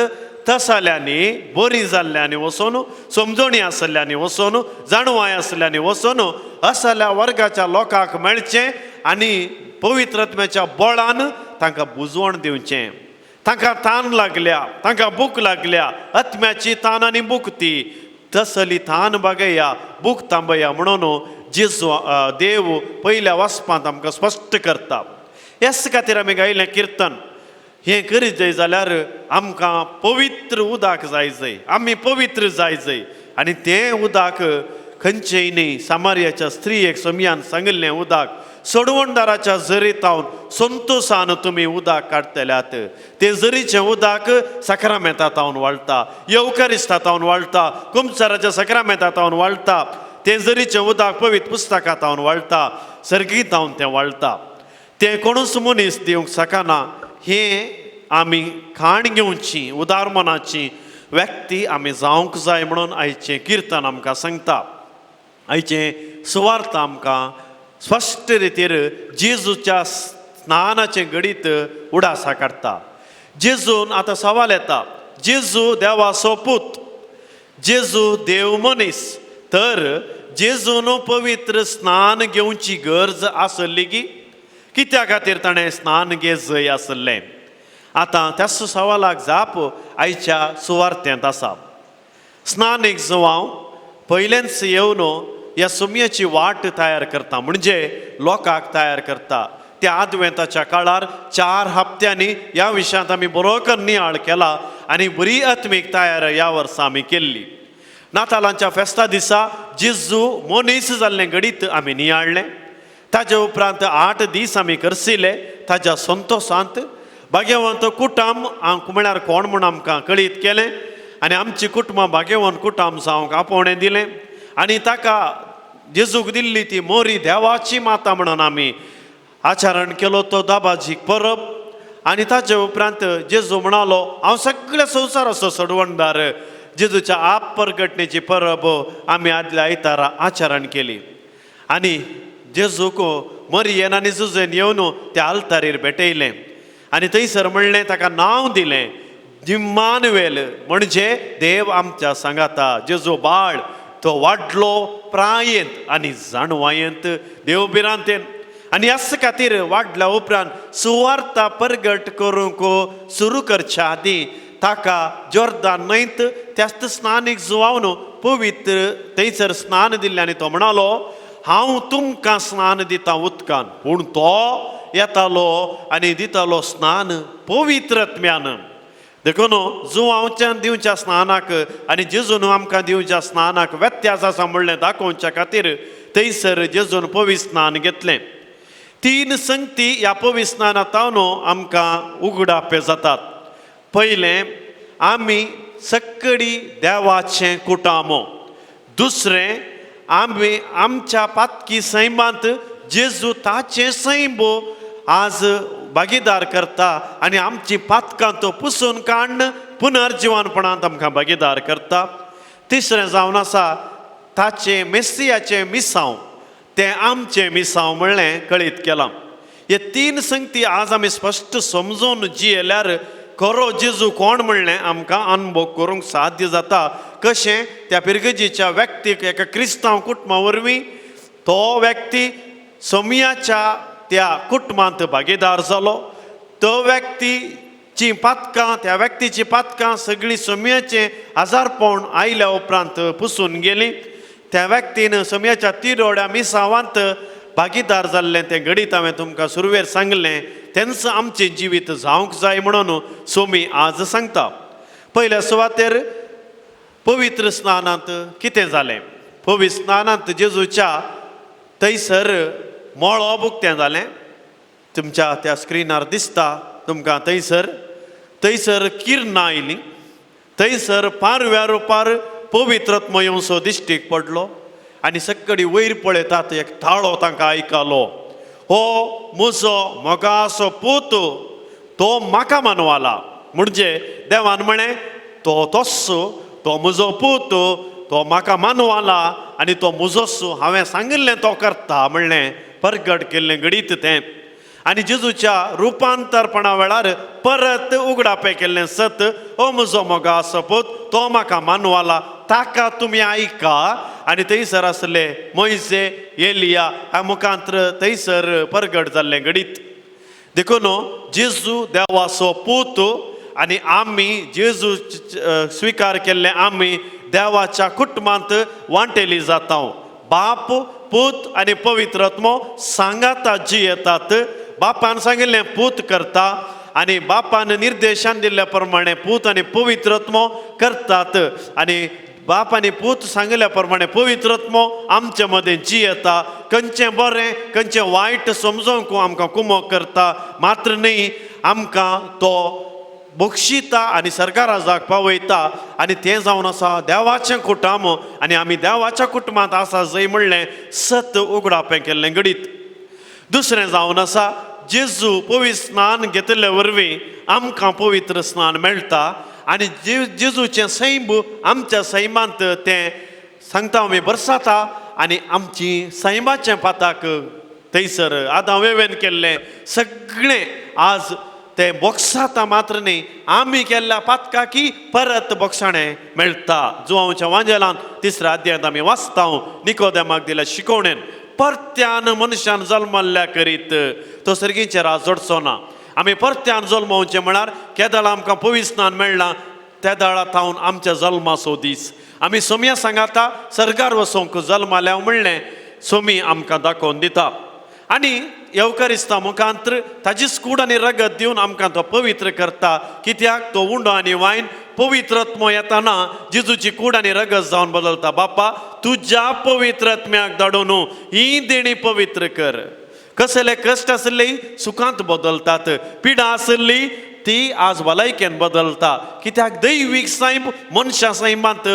तसल्यांनी बरीं जाल्ल्यांनी वचोन, समजणी आसल्ल्यांनी वचोन, जाणवाय आसल्ल्यांनी वचोन असल्या वर्गाच्या लोकांक मेळचें आनी पवित्रत्म्याच्या बळान तांकां बुजवण दिवचें. तांकां तान लागल्या, तांकां भूक लागल्या, आत्म्याची तान आनी भूक ती तसली तान बागया, भूक तांबया म्हणून जेजू देव पयल्या वाचपांत आमकां स्पश्ट करता. ह्याच खातीर आमी गायलें किर्तन. हें करीत जाय जाल्यार आमकां पवित्र उदक जाय जाय, आमी पवित्र जाय जाय. आनी तें उदक खंयचेय न्ही, सामार्याच्या स्त्रियेक सोमयान सांगिल्लें उदक सोडवणदाराच्या जरीतावन संतोसान तुमी उदक काडटल्यात. तें जरीचें उदक साक्रामेंता तावन वाळटा, येवकारिस्ता तावन वाळटा, कुमसाराच्या साक्रामेंता तावन वाळटा. तें जरीचें उदक पवित्र पुस्तकां तावन वाळटा, सर्गीत तावन तें वाळटा. तें कोणूच मनीस दिवंक शकना. हें आमी खाण घेवची उदार मनाची व्यक्ती आमी जावंक जाय म्हणून आयचें किर्तन आमकां सांगता. आयचें सुवार्थ आमकां स्पश्ट रितीर जेजूच्या स्नानाचें घडीत उडासा काडटा. जेजून आतां सवाल येता, जेजू देवाचो पूत, जेजू देव मनीस, तर जेजून पवित्र स्नान घेवची गरज आसली की कित्या खातीर ताणें स्नान घेजय आसलें? आतां त्या सवालाक जाप आयच्या सुवार्थेंत आसा. स्नान एक जुवांव पयलेंच येवन ह्या सुमयेची वाट तयार करता, म्हणजे लोकांक तयार करता. त्या आदवेंताच्या काळार 4 हप्त्यांनी ह्या विशयांत आमी बरोबर नियाळ केला आनी बरी आत्मीक तयार ह्या वर्सा आमी केल्ली. नातालांच्या फेस्ता दिसा जेजू मनीस जाल्लें घडीत आमी नियाळ्ळें. ताजे उपरांत 8 दीस आमी करसिले ताज्या संतोशांत. भाग्यवंत कुटुंब म्हळ्यार कोण म्हूण आमकां कळीत केलें आनी आमची कुटुंबां भाग्यवंत कुटुंब जावंक आपोवणें दिलें आनी ताका जेजूक दिल्ली ती मोरी देवाची माता म्हणून आमी आचरण केलो तो दाबाजीक परब. आनी ताजे उपरांत जेजू म्हणालो हांव सगळ्या संवसाराचो सोडवणदार. जेजूच्या आप परगटणेची परब आमी आदल्या आयतारा आचरण केली आनी जेजूक मरियेन आनी जुजेन येवन त्या आल्तारीर भेटयलें आनी थंयसर म्हणलें ताका नांव दिलें इम्मानुएल, म्हणजे देव आमच्या सांगाता. जेजू बाळ तो वाडलो प्रायेंत आनी जाणवायेंत देव भिरांतेन आनी ह्याच खातीर वाडल्या उपरांत सुवार्ता परगट करूंक सुरू करच्या आदीं ताका जोर्दान न्हंयत त्याच स्नानीक जुवावन पवित्र थंयसर स्नान दिल्लें आनी तो म्हणालो हांव तुमकां स्नान दिता उदकान, पूण तो येतालो आनी दितालो स्नान पवित्रत्म्यान. देखून जुवांवच्यान दिवच्या स्नानाक आनी जेजून आमकां दिवच्या स्नानाक व्यत्यास आसा म्हणलें दाखोवच्या खातीर थंयसर जेजून पवित्र स्नान घेतलें. 3 संगती ह्या पवित्र स्नानांत आमकां उगडापे जातात. पयलें, आमी सक्कडी देवाचें कुटामो. दुसरें, आमी आमच्या पातकी सैमांत जेजू ताचें सैम आज भागीदार करता आनी आमची पातकां तो पुसून काडून पुनर्जिवनपणांत आमकां भागीदार करता. तिसरें जावन आसा ताचें मेस्सियाचें मिसांव, तें आमचें मिसांव म्हणलें कळीत केलां. हे तीन संगती आज आमी स्पश्ट समजून जियेल्यार खरो जेजू कोण म्हणलें आमकां अनुभव करूंक साध्य जाता. कशें त्या पिरगजीच्या व्यक्तीक एका क्रिस्तांव कुटुंबा वरवीं तो व्यक्ती सोमयाच्या त्या कुटुंबांत भागीदार जालो. तो व्यक्तीची पातकां, त्या व्यक्तीची पातकां सगळीं सोमयाचें आजारपण आयल्या उपरांत पुसून गेलीं. त्या व्यक्तीन सोमयाच्या तिरोड्या मिसावांत भागीदार जाल्लें तें घडीत हांवें तुमकां सुरवेर सांगलें. तेंच आमचें जिवीत जावंक जाय म्हणून सोमी आज सांगता. पयल्या सुवातेर पवित्र स्नानांत कितें जालें? पवित्र स्नानांत जेजूच्या थंयसर मळब उक्तें जालें. तुमच्या त्या स्क्रिनार दिसता तुमकां थंयसर थंयसर किरणां आयलीं. थंयसर पारव्या रुपार पवित्रत्म येवसो दिश्टीक पडलो आनी सकडी वयर पळयतात एक ताळो तांकां आयकलो, हो म्हजो मोगासो पूत, तो म्हाका मानवाला. म्हणजे देवान म्हळें तो तोच, तो म्हजो पूत, तो म्हाका मानवाला आनी तो म्हजोच, हांवें सांगिल्लें तो करता म्हणलें परगट केल्लें घडीत तें. आनी जेजूच्या रुपांतरपणा वेळार परत उगडापें केल्लें सत, हो म्हजो मोगासो पूत, तो म्हाका मानवाला, ताका तुमी आयका. आनी थंयसर आसले मोयजे, एलिया ह्या मुखांत्र थंयसर परगट जाल्लें घडीत. देखून जेजू देवाचो पूत आनी आमी जेजू स्विकार केल्ले आमी देवाच्या कुटुंबांत वांटेली जाता. बाप, पूत आनी पवित्र आत्मो सांगाता जियेतात. बापान सांगिल्लें पूत करता आनी बापान निर्देशन दिल्ल्या प्रमाणे पूत आनी पवित्र आत्मो करतात. आनी बाप आनी पूत सांगिल्ल्या प्रमाणे पवित्र आत्मो आमचे मदें जियेता. खंयचें बरें खंयचें वायट समजोवंक आमकां कुमोक करता, मात्र न्ही आमकां तो बक्षिता आनी सरकाराक पावयता. आनी तें जावन आसा देवाचें कुटुंब आनी आमी देवाच्या कुटुंबांत आसा जंय म्हणलें सत उगडापें केल्लें घडीत. दुसरें जावन आसा जेजू पवित्र स्नान घेतिल्ले वरवीं आमकां पवित्र स्नान मेळटा आनी जेजूचें सैम आमच्या सैमांत तें सांगता आमी बरसाता आनी आमची सैमाचें पाताक थंयसर आदां वेवेन केल्लें सगळें आज तें बोक्साता, मात्र न्ही आमी केल्ल्या पातकाकी परत बोक्साणें मेळटा. जुवांवच्या वांजेलान तिसऱ्या अध्यायांत आमी वाचता निकोदेमाक दिल्या शिकवणेन परत्यान मनशान जल्मल्ल्या करीत तो सर्गीचेर आज जोडचो ना. आमी परत्यान जल्मोवचें म्हळ्यार केदळा आमकां पवित्र स्नान मेळ्ळां त्या थावन आमच्या जल्माचो दीस आमी सोमया सांगाता सर्गार वचोंक जल्माल्या म्हणलें सोमी आमकां दाखोवन दिता. आनी येवकारिस्ता मुखांत्र ताजीच कूड आनी रगत दिवन आमकां तो पवित्र करता. कित्याक तो उंडो आनी वायन पवित्रत्म येताना जेजूची कूड आनी रगत जावन बदलता. बापा तुज्या पवित्रत्म्याक धाडून ही देणी पवित्र कर. कसले कश्ट आसले सुखांत बदलतात, पिडा आसली ती आज भलायकेन बदलता. कित्याक दैवीक सैम मनशां सैमांत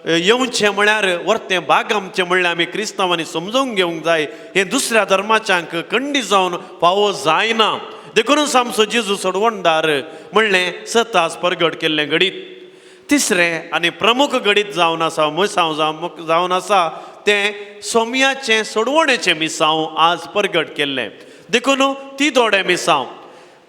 येवचें म्हळ्यार वर्तें भाग आमचें म्हणल्यार आमी क्रिस्तांवांनी समजून घेवंक जाय. हें दुसऱ्या धर्माच्यांक खंडी जावन फावो जायना. देखूनच आमचो जेजू सोडवणदार म्हणलें सत आज परगट केल्लें घडीत. तिसरें आनी प्रमुख घडीत जावन आसा मिसांव जावन आसा तें सोमयाचें सोडवणेचें मिसांव आज परगट केल्लें. देखून ती दोडे मिसांव,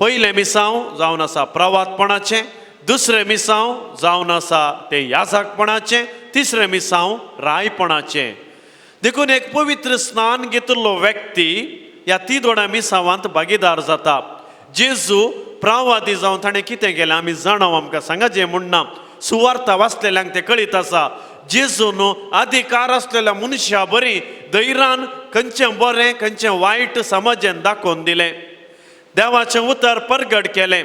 पयलें मिसांव जावन आसा प्रवातपणाचें, दुसरें मिसांव जावन आसा तें याजकपणाचें, तिसरें मिसांव रायपणाचें. देखून एक पवित्र स्नान घेतिल्लो व्यक्ती ह्या ती दोड्या मिसांवांत भागीदार जाता. जेजू प्रावादी जावन ताणें कितें केलें आमी जाणाव, आमकां सांगाचें म्हणना सुवार्ता वाचलेल्यांक तें कळीत आसा. जेजून अधिकार आसलेल्या मनशा बरी धैर्यान खंयचें बरें खंयचें वायट समाजान दाखोवन दिलें, देवाचें उतर परगट केलें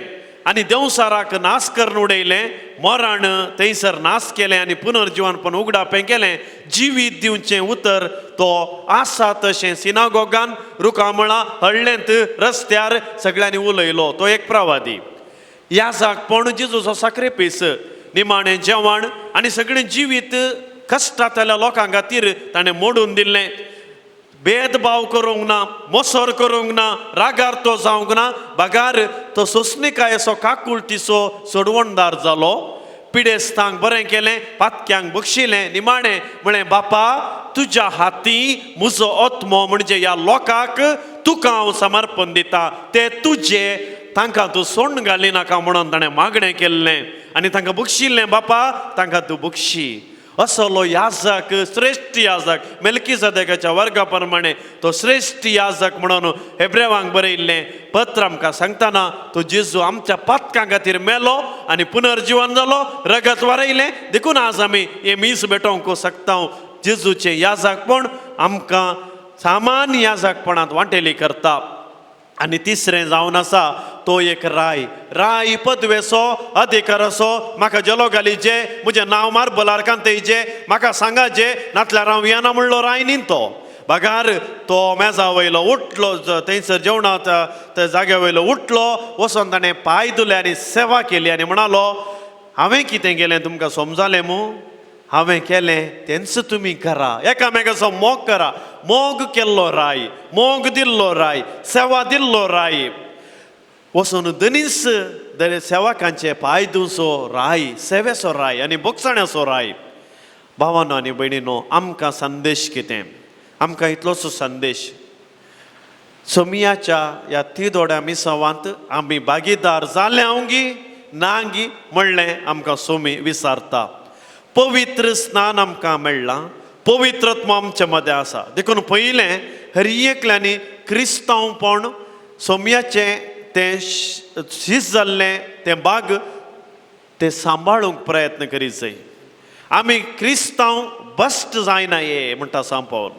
आनी देंवसाराक नाश करून उडयलें, मरण थंयसर नाश केलें आनी पुनर्जिवनपण उगडापें केलें. जिवीत दिवचें उतर तो आसा तशें सिनागोगान रुखामळां हळ्ळेंत रस्त्यार सगळ्यांनी उलयलो. तो एक प्रवादी याजकपण जेजूचो साक्रिफीस, निमाणें जेवण आनी सगळें जिवीत कश्टांतल्या लोकां खातीर ताणें मोडून दिल्लें. भेदभाव करूंक ना, मोसर करूंक ना, रागार तो जावंक ना, बगार तो सोंसणिकायेचो काकुळटीचो सोडवणदार जालो. पिडेस्तांक बरें केलें, पातक्यांक बक्षिलें, निमाणें म्हळें, बापा तुज्या हाती म्हजो आत्मो, म्हणजे ह्या लोकांक तुका हांव समर्पण दिता, ते तुजे, तांकां तूं सोडून घाली नाका म्हणून ताणें मागणें केल्लें आनी तांकां बक्षिल्लें, बापा तांकां तूं बक्षी. असलो याजक, श्रेश्ठ याजक, मेलकी सदेकाच्या वर्गा प्रमाणे तो श्रेश्ठ याजक म्हणून हेब्रेवांक बरयल्लें पत्र आमकां सांगतना तो जेजू आमच्या पातकां खातीर मेलो आनी पुनर्जिवन जालो, रगत वारयलें. देखून आज आमी हे मीस भेटोवंक शकता. जेजूचें याजकपण आमकां सामान्य याजकपणांत वांटेली करता. आनी तिसरें जावन आसा तो एक राय, राय पदवेचो अधिकार असो, म्हाका जेलो घालीचे, म्हजें नांव मार्बलार कांतयचे, म्हाका सांगाचे, नातल्यार हांव येना म्हणलो राय न्ही तो. बगार तो मेजा वयलो उठलो, थंयसर जेवणा त्या जाग्या वयलो उठलो, वचोन ताणें पांय धुले आनी सेवा केली आनी म्हणालो, हांवें कितें केलें तुमकां समजालें मू? हांवें केलें तेंच तुमी करा, एकामेकाचो मोग करा. मोग केल्लो राय, मोग दिल्लो राय, सेवा दिल्लो राय, वचून दनीस दरे सेवकांचे पांय धुवचो राय, सेवेचो राय आनी बोगसाण्याचो राय. भावानो आनी भयणीनो, आमकां संदेश कितें? आमकां इतलोच संदेश, सोमियाच्या ह्या तिदोड्या मिसावांत आमी भागीदार जाले हांव नांगी म्हणलें आमकां सोमी विचारता. पवित्र स्नान आमकां मेळ्ळां, पवित्रत्व आमच्या मदें आसा. देखून पयलें हर एकल्यांनी क्रिस्तांवपण सोम्याचें तें शीस जाल्लें तें बाग तें सांबाळूंक प्रयत्न करीत जाय. आमी क्रिस्तांव बस्ट जायना ये म्हणटा सांपावल.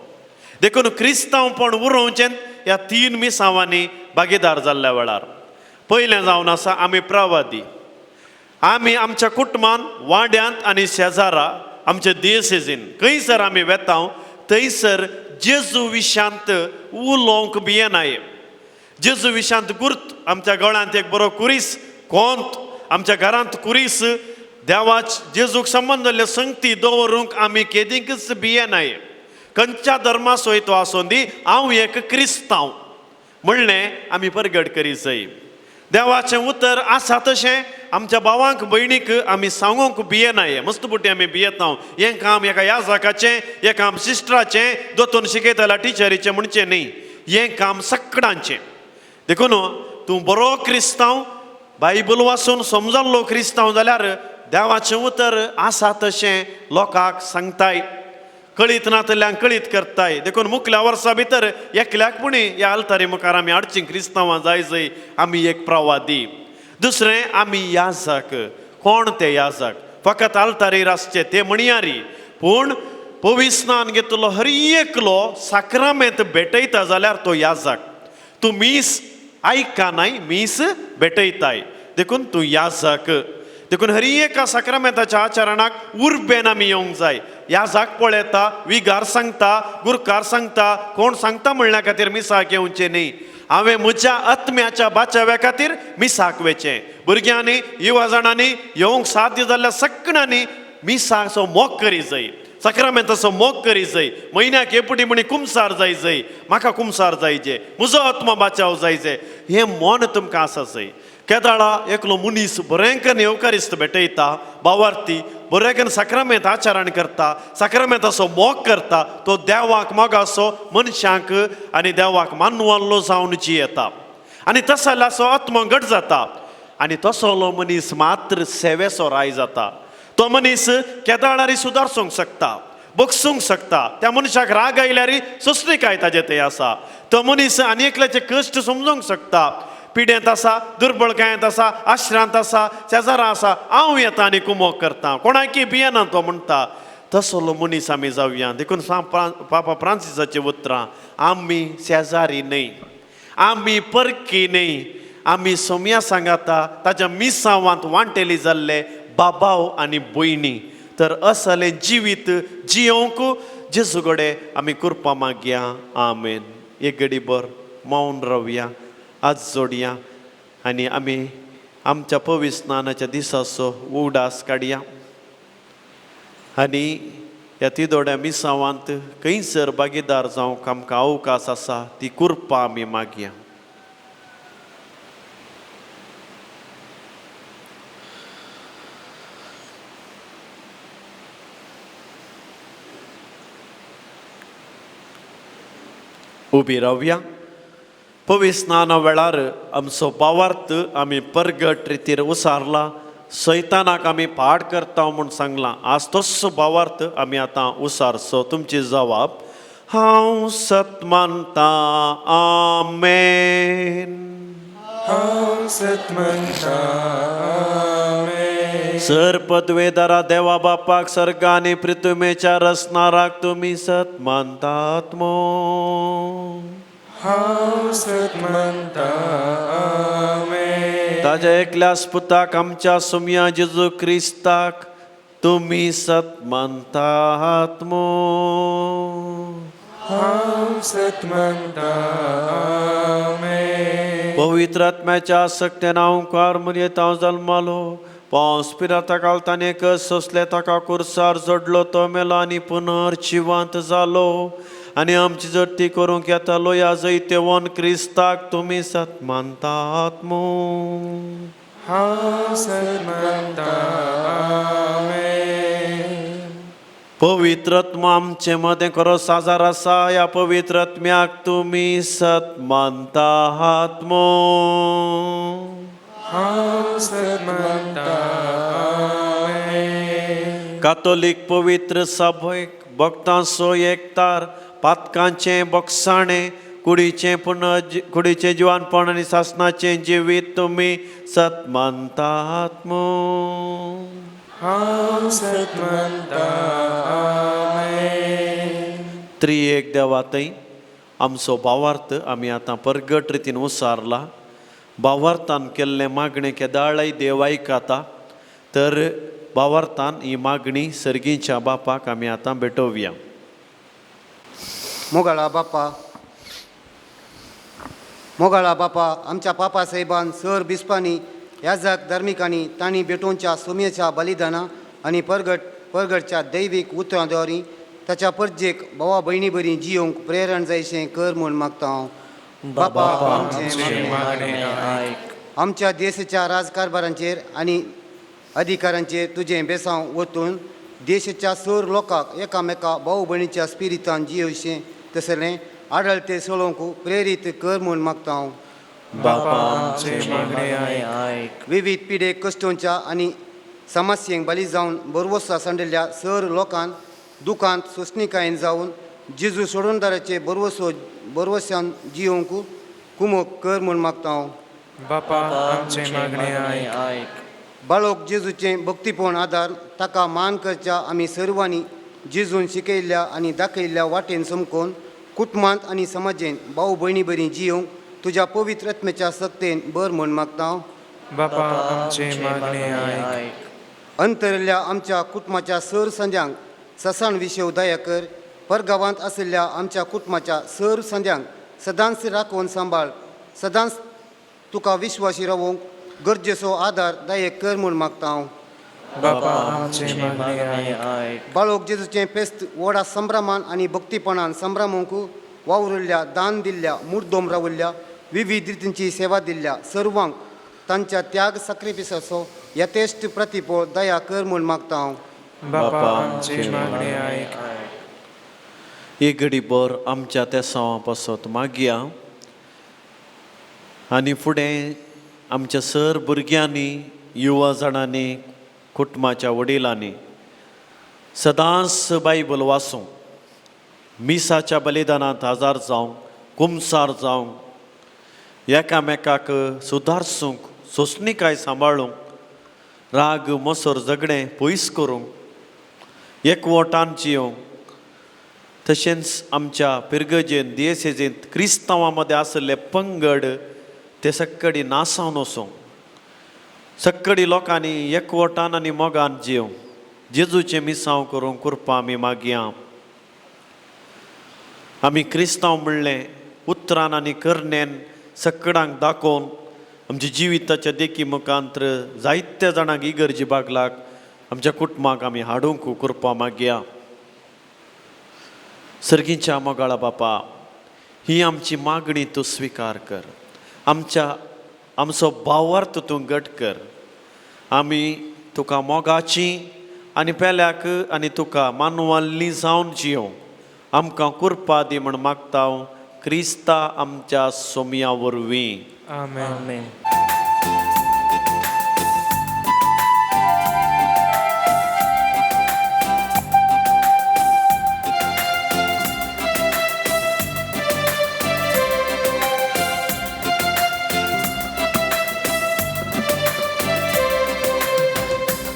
देखून क्रिस्तांवपण उरोवचें ह्या तीन मिसांवांनी भागीदार जाल्ल्या वेळार. पयलें जावन आसा आमी प्रवादी. आमी आमच्या कुटुंबान, वाड्यांत आनी शेजारा, आमच्या देसेजीन खंयसर आमी वेता थंयसर जेजू विशांत उलोवंक भियेनाय. जेजू विशांत गुर्त, आमच्या गळ्यांत एक बरो कुरीस, कोंत, आमच्या घरांत कुरीस, देवाच जेजूक संबंद जाल्ले संगती दवरूंक आमी केदींकच भियेनाय. खंयच्या धर्माचोय तो आसूं दी, हांव एक क्रिस्तांव म्हणलें आमी परगट करीत जाय. देवाचें उतर आसा तशें आमच्या भावांक भयणीक आमी सांगूंक भियेनाय. मस्त पुटी आमी भियेता, हें काम एका याजकाचें, हें काम सिस्टराचें, दोतोन शिकयतल्या टिचरीचें म्हणचें न्ही, हें काम सकडांचें. देखून तूं बरो क्रिस्तांव, बायबल वाचून समजल्लो क्रिस्तांव जाल्यार देवाचें उतर आसा तशें लोकांक सांगताय, कळीत नातल्यांक कळीत करताय. देखून मुखल्या वर्सा भितर एकल्याक पुणी ह्या आल्तारी मुखार आमी हाडची क्रिस्तांवां जाय जय. आमी एक प्रवादी. दुसरें आमी याजक. कोण ते याजक? फकत आल्तारीर आसचे ते म्हणयारी, पूण पविस्नान घेतलो हर एकलो साक्रामेंत भेटयता जाल्यार तो याजक. तूं मीस आयका नाय, मीस भेटयताय, देखून तूं याजक. देखून हर एका साक्रामेंताच्या आचरणाक उर्बेन आमी येवंक जाय. याजाक पळयता, विगार सांगता, गुरकार सांगता, कोण सांगता म्हणल्या खातीर मिसाक येवचें न्ही. हांवें म्हज्या आत्म्याच्या बाचाव्या खातीर मिसाक वेचें. भुरग्यांनी, युवा जाणांनी, येवंक साध्य जाल्ल्या सगळ्यांनी मिसाचो मोग करी जाय, साक्रामेंताचो मोग करी जाय. म्हयन्याक एपुटी म्हणी कुमसार जाय जाय, म्हाका कुमसार जायचे, म्हजो आत्मा बाचाव जायचे, हें मन तुमकां आसा जाय. केदाळा एकलो मनीस बरें येवकारिस्त भेटयता, भावार्थी बरें साक्रामेंत आचरण करता, साक्रामेंताचो मोग करता, तो देवाक मोगाचो मनशांक आनी देवाक मानवल्लो जावन जियेता आनी तसल्याचो आत्मो घट जाता आनी तसलो मनीस मात्र सेवेचो राय जाता. तो मनीस केदाळारी सुदारसूंक शकता, बगसूंक शकता. त्या मनशाक राग आयल्यार सोंसणीकाय ताजे थंय आसा. तो मनीस आनी एकल्याचे कश्ट समजूंक शकता. पिडेंत आसा, दुर्बळकायेंत आसा, आश्रांत आसा, शेजारा आसा, हांव येता आनी कुमोक करता, कोणाकी भियेना तो म्हणटा. तसलो मनीस आमी जावया. देखून पापा फ्रांसिसाची उतरां, आमी शेजारी न्हय, आमी परकी न्हय, आमी सोम्या सांगाता ताच्या मिसावांत वांटेली जाल्ले बाबाव आनी भयणी. तर असलें जिवीत जियोवंक जेजू कडेन आमी कुरपा मागया. आमेन. एक घडी भर मौन रावया, आज जोडया आनी आमी आमच्या पविस्नानाच्या दिसाचो उगडास काडया आनी ह्या ह्या तिदोड्या मिसावांत खंयसर भागीदार जावंक आमकां अवकाश आसा ती कृपा आमी मागया. उबी रावया. पवित्र स्नाना वेळार आमचो भावार्थ आमी परगट रितीर उसारला, सैतानाक आमी पाड करता म्हूण सांगलां. आज तसो भावार्थ आमी आतां उसारचो. तुमची जवाब हांव सत मानता, आमेन. हांव सत मानता, आमेन. सर पदवेदारा देवा बापाक सर्ग आनी पृथ्वीच्या रचणाराक तुमी सत मानतात मो? हांव सत मानता, आमेन. ताज्या एकल्याच पुताक आमच्या सुमया जेजू क्रिस्ताक तुमी सत मानतात मो? हांव सत मानता, आमेन. पवित्र आत्म्याच्या सक्तेन हांव मुरयेत हांव जल्मालो. पावस पिराता कालतान एकच सोंसले, ताका कुर्सार जोडलो, तो मेलो आनी पुनर्जिवंत जालो आनी आमची जडती करूंक येतालो. ह्या जैतेवन क्रिस्ताक तुमी सत मानतात मो? हांव सत मानता, आमेन. पवित्र आत्मा आमचे मदें खरो साजार आसा. ह्या पवित्र आत्म्याक तुमी सत मानतात मो? हांव सत मानता, आमेन. कातोलीक पवित्र सभेक भक्तांचो एकतार, पातकांचें बोगसाणें, कुडीचें पुनर् कुडीचें जिवानपण आनी सासणाचें जिवीत तुमी सत मानतात मो? हांव सत मानता, आमेन. त्रिएक देवा थंय आमचो भावार्थ आमी आतां परगट रितीन उसारला. भावार्थान केल्लें मागणें केदाळय देव आयकता. तर भावार्थान ही मागणी सर्गीच्या बापाक आमी आतां भेटोवया. मोगाळा बापा, मोगाळा बापा, आमच्या पापा साहेबान सर बिस्पांनी याजक धार्मिकांनी तांणी भेटोवच्या सुमयेच्या बलिदाना आनी परगटच्या दैवीक उतरां द्वारी ताच्या परजेक भावा भयणी बरी जियोंक प्रेरण जायशें कर म्हूण मागता हांव. बापा आमचें मागणें आयक. आमच्या देशाच्या राजकारभारांचेर आनी अधिकारांचेर तुजें बेसांव वतून देशाच्या सर लोकांक एकामेका भाव भयणीच्या स्पिरितान जियोवचें तसलें आडळते चलोवंक प्रेरीत कर म्हूण मागता हांव. बापा आमचें मागणें आयक. विविध पिडे कश्टोंच्या आनी समस्येंक बली जावन बरवोसा सांडिल्ल्या सर लोकांत दुकांत सोंसणीकायेन जावन जेजू सोडूनदाराचे बरवसो बरवसान जियोवंक कुमोक कर म्हूण मागता हांव. बापा आमचें मागणें आयक. बाळोक जेजूचें भक्तीपण आदार ताका मान करच्या आमी सर्वांनी जेजून शिकयल्ल्या आनी दाखयल्ल्या वाटेन समकोन कुटुंबांत आनी समाजेन भाव भयणी बरी जियोवंक तुज्या पवित्र आत्म्याच्या सक्तेन बर म्हूण मागता हांव. बापा आमचें मागणें आयक. अंतरल्या आमच्या कुटुंबाच्या सर संद्यांक ससाण विशेव दया कर. परगांवांत आशिल्ल्या आमच्या कुटुंबाच्या सर संद्यांक सदांच राखून सांबाळ. सदांच तुका विश्वासी रावोवंक गरजेचो आदार दायक कर म्हूण मागता हांव. बापा आमचें मागणें आयक. बाळोक जेजूचें फेस्त व्हडा संभ्रमान आनी भक्तीपणान संभ्रमूंक वावुरिल्ल्या, दान दिल्ल्या, मुर्दोम रावल्ल्या, विविध रितींची सेवा दिल्ल्या सर्वांक तांच्या त्याग साक्रिफिसाचो यथेश्ट प्रतिपोळ दया कर म्हूण मागता हांव. बापा आमचें मागणें आयक. एक घडी भर आमच्या तेसांवा पासत मागया आनी फुडें आमच्या सर भुरग्यांनी, युवा जाणांनी, कुटुंबाच्या वडिलांनी सदांच बायबल वाचूंक, मिसाच्या बलिदानांत हजार जावंक, कुमसार जावंक, एकामेकाक सुदारसूंक, सोंसणीकाय सांबाळूंक, राग मोसर झगडें पयस करूंक, एकवटान जियोवंक, तशेंच आमच्या पिरगजेन दियेसेजेंत क्रिस्तांवां मदें आशिल्ले पंगड ते सक्कडी नासावन वचूंक, सक्कडी लोकांनी एकवटान आनी मोगान जियोवंक, जेजूचें मिसांव करूंक कृपा आमी मागया. आमी क्रिस्तांव म्हणलें उतरान आनी करणेन सकडांक दाखोवन आमच्या जिविताच्या देखी मुखांत्र जायत्या जाणांक इगर्जी बागलाक आमच्या कुटुंबाक आमी हाडूंक कृपा मागया. सर्गींच्या मोगाळा बापा, ही आमची मागणी तूं स्विकार कर. आमचो भावार्थ तूं घट कर. आमी तुका मोगाची आनी पेल्याक आनी तुका मानवाल्ली जावन जियों आमकां कुरपा दी म्हण मागता क्रिस्ता आमच्या सोमया वरवीं. आमेन.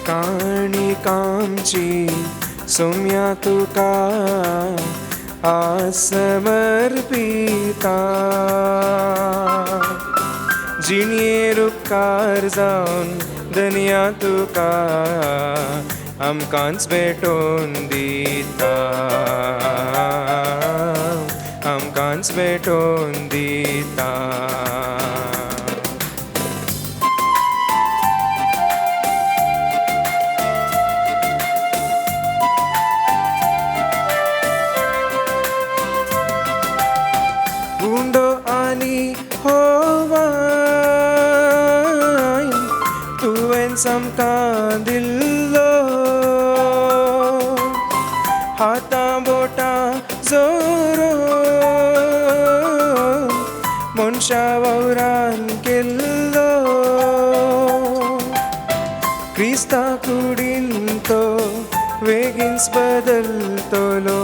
काणिकांची सोम्या तुका आसमर्पिता, जिणये उपकार जावन धनया तुका आमकांच भेटोवन दिता, आमकांच भेटोवन दिता. उंडो आनी होवाय तुवें सामकां दिल्लो, हातां बोटां जोरो मनशा वावरान केल्लो, क्रिस्ता कुडीन तो वेगींच बदलतलो,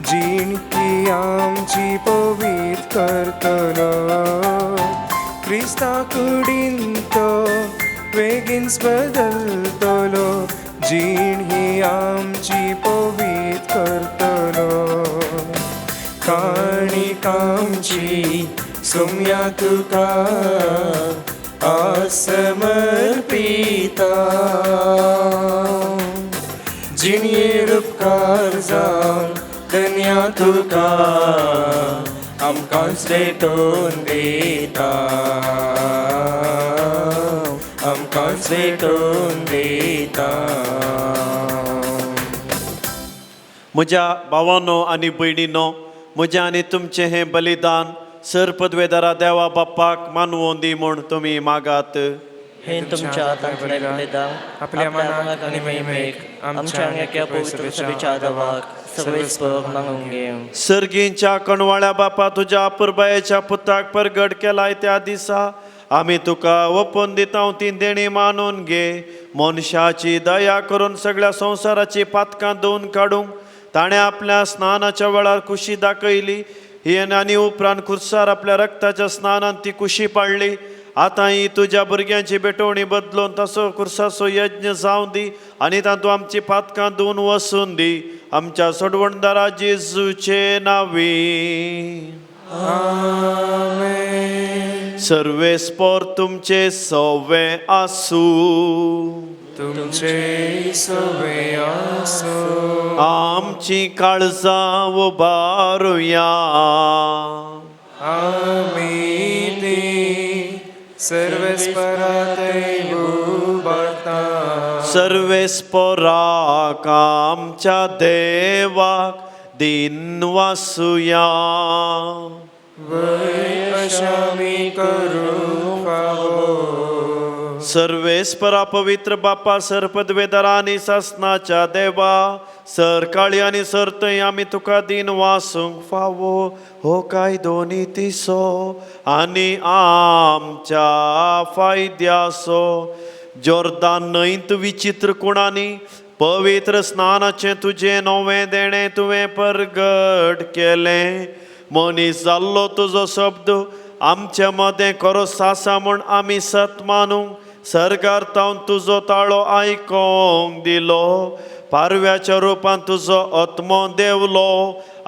जीण ही आमची पवीत करतलो, क्रिस्ता कुडीन तो वेगींच बदलतलो, जीण ही आमची पवीत करतलो. काणिकांची सोम्या तुका आसमर्पिता, जिणये उपकार जावन धन्या तुका आमकांच भेटोवन दिता, आमकांच भेटोवन दिता. म्हज्या भावानो आनी भयणीनो, म्हज्या आनी तुमचें हें बलिदान सर पदवेदारा देवा बाप्पाक मानवोन दी म्हूण तुमी मागात. हे तुमच्या हातांतलें बलिदान आपल्या मनाक आनी महिमेक आमच्या आंग्याच्या पवित्र सभेच्या देवाक सवेस्पर मागूंक घे. सर्गींच्या कणवाळ्या बापा, तुज्या अपुरबायेच्या पुताक परगट केलाय त्या दिसा आमी तुका ओपून दिता ती देणी मानून घे. मनशाची दया करून सगळ्या संवसाराची पातकां धुवन काडूंक ताणें आपल्या स्नानाच्या वेळार कुशी दाखयली ही आनी उपरांत खुर्सार आपल्या रक्ताच्या स्नानान ती कुशी पाडली. आतां ही तुज्या भुरग्यांची भेटवणी बदलून तसो खुर्साचो यज्ञ जावं दी आनी तातूंत आमची पातकां धुवन वसून दी. आमच्या सोडवणदारा जेजूचे नांवी. आमेन. सर्वेस्पोर तुमचे सवे आसूं, तुमचे सवे आसूं. आमची काळजां उबारुया, आमी ती सर्वेस्परातय उबारता. सर्वेस्पोराक आमच्या देवाक दिन वासुया. वय अशा आमी करूं फावो. सर्वेस्परा पवित्र बापा, सरपदवेदारा आनी सासनाच्या देवा, सरकाळी आनी सरतय आमी तुका दिन वासूंक फावो हो कायदो नितीचो आनी आमच्या फायद्याचो. जोर्दान न्हंयत विचित्र कुणांनी पवित्र स्नानाचें तुजें नवें देणें तुवें परगट केलें. मनीस जाल्लो तुजो शब्द आमच्या मदें खरो आसा म्हूण आमी सत मानूंक सरकार तावन तुजो ताळो आयकोंक दिलो. पारव्याच्या रुपान तुजो आत्मो देवलो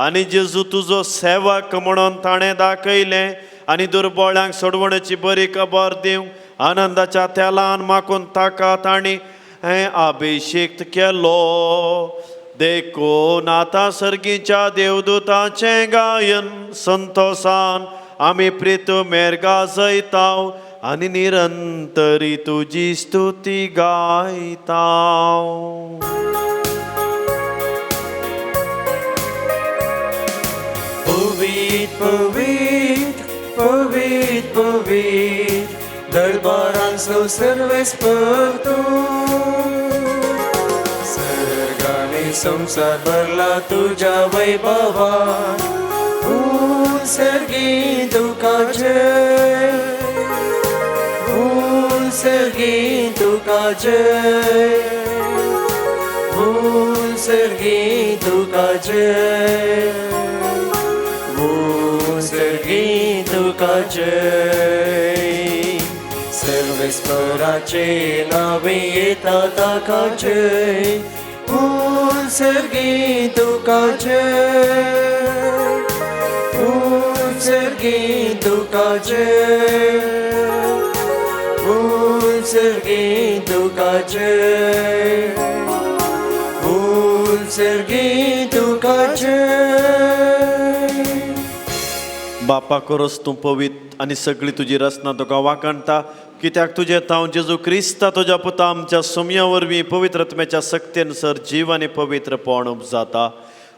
आनी जेजू तुजो सेवक म्हणून ताणें दाखयलें आनी दुर्बळ्यांक सोडवणेची बरी खबर दिवंक आनंदाच्या तेलान माकून ताका तांणी हें अभिषेक केलो. देखून आतां सर्गीच्या देवदूताचें गायन संतोसान आमी प्रीत मेर गाजयताव आनी निरंतरी तुजी स्तुती गायताव. पवित्र पवित्र पवित्र दरबारांचो सर्वेस्पर तूं. सर्गाने संसार भरला तुझ्या वैभवान, सर्गी तुका जय, सर्गी तुका जय, सर्गी तुका जय, सर्गी तुका जय. सर्वेस्पराचे नावे येता ताका जय, सर्गी तुका जय, सर्गी तुका जय, सर्गी तुका जय, सर्गी तुका जय. बापा करोस तूं पवित्र आनी सगळी तुजी रचना तुका वाखाणटा, कित्याक तुजें तांव जेजू क्रिस्ता तुज्या पुता आमच्या सोमया वरवीं पवित्र आत्म्याच्या सक्तेन सर जीव आनी पवित्रपण उपजाता.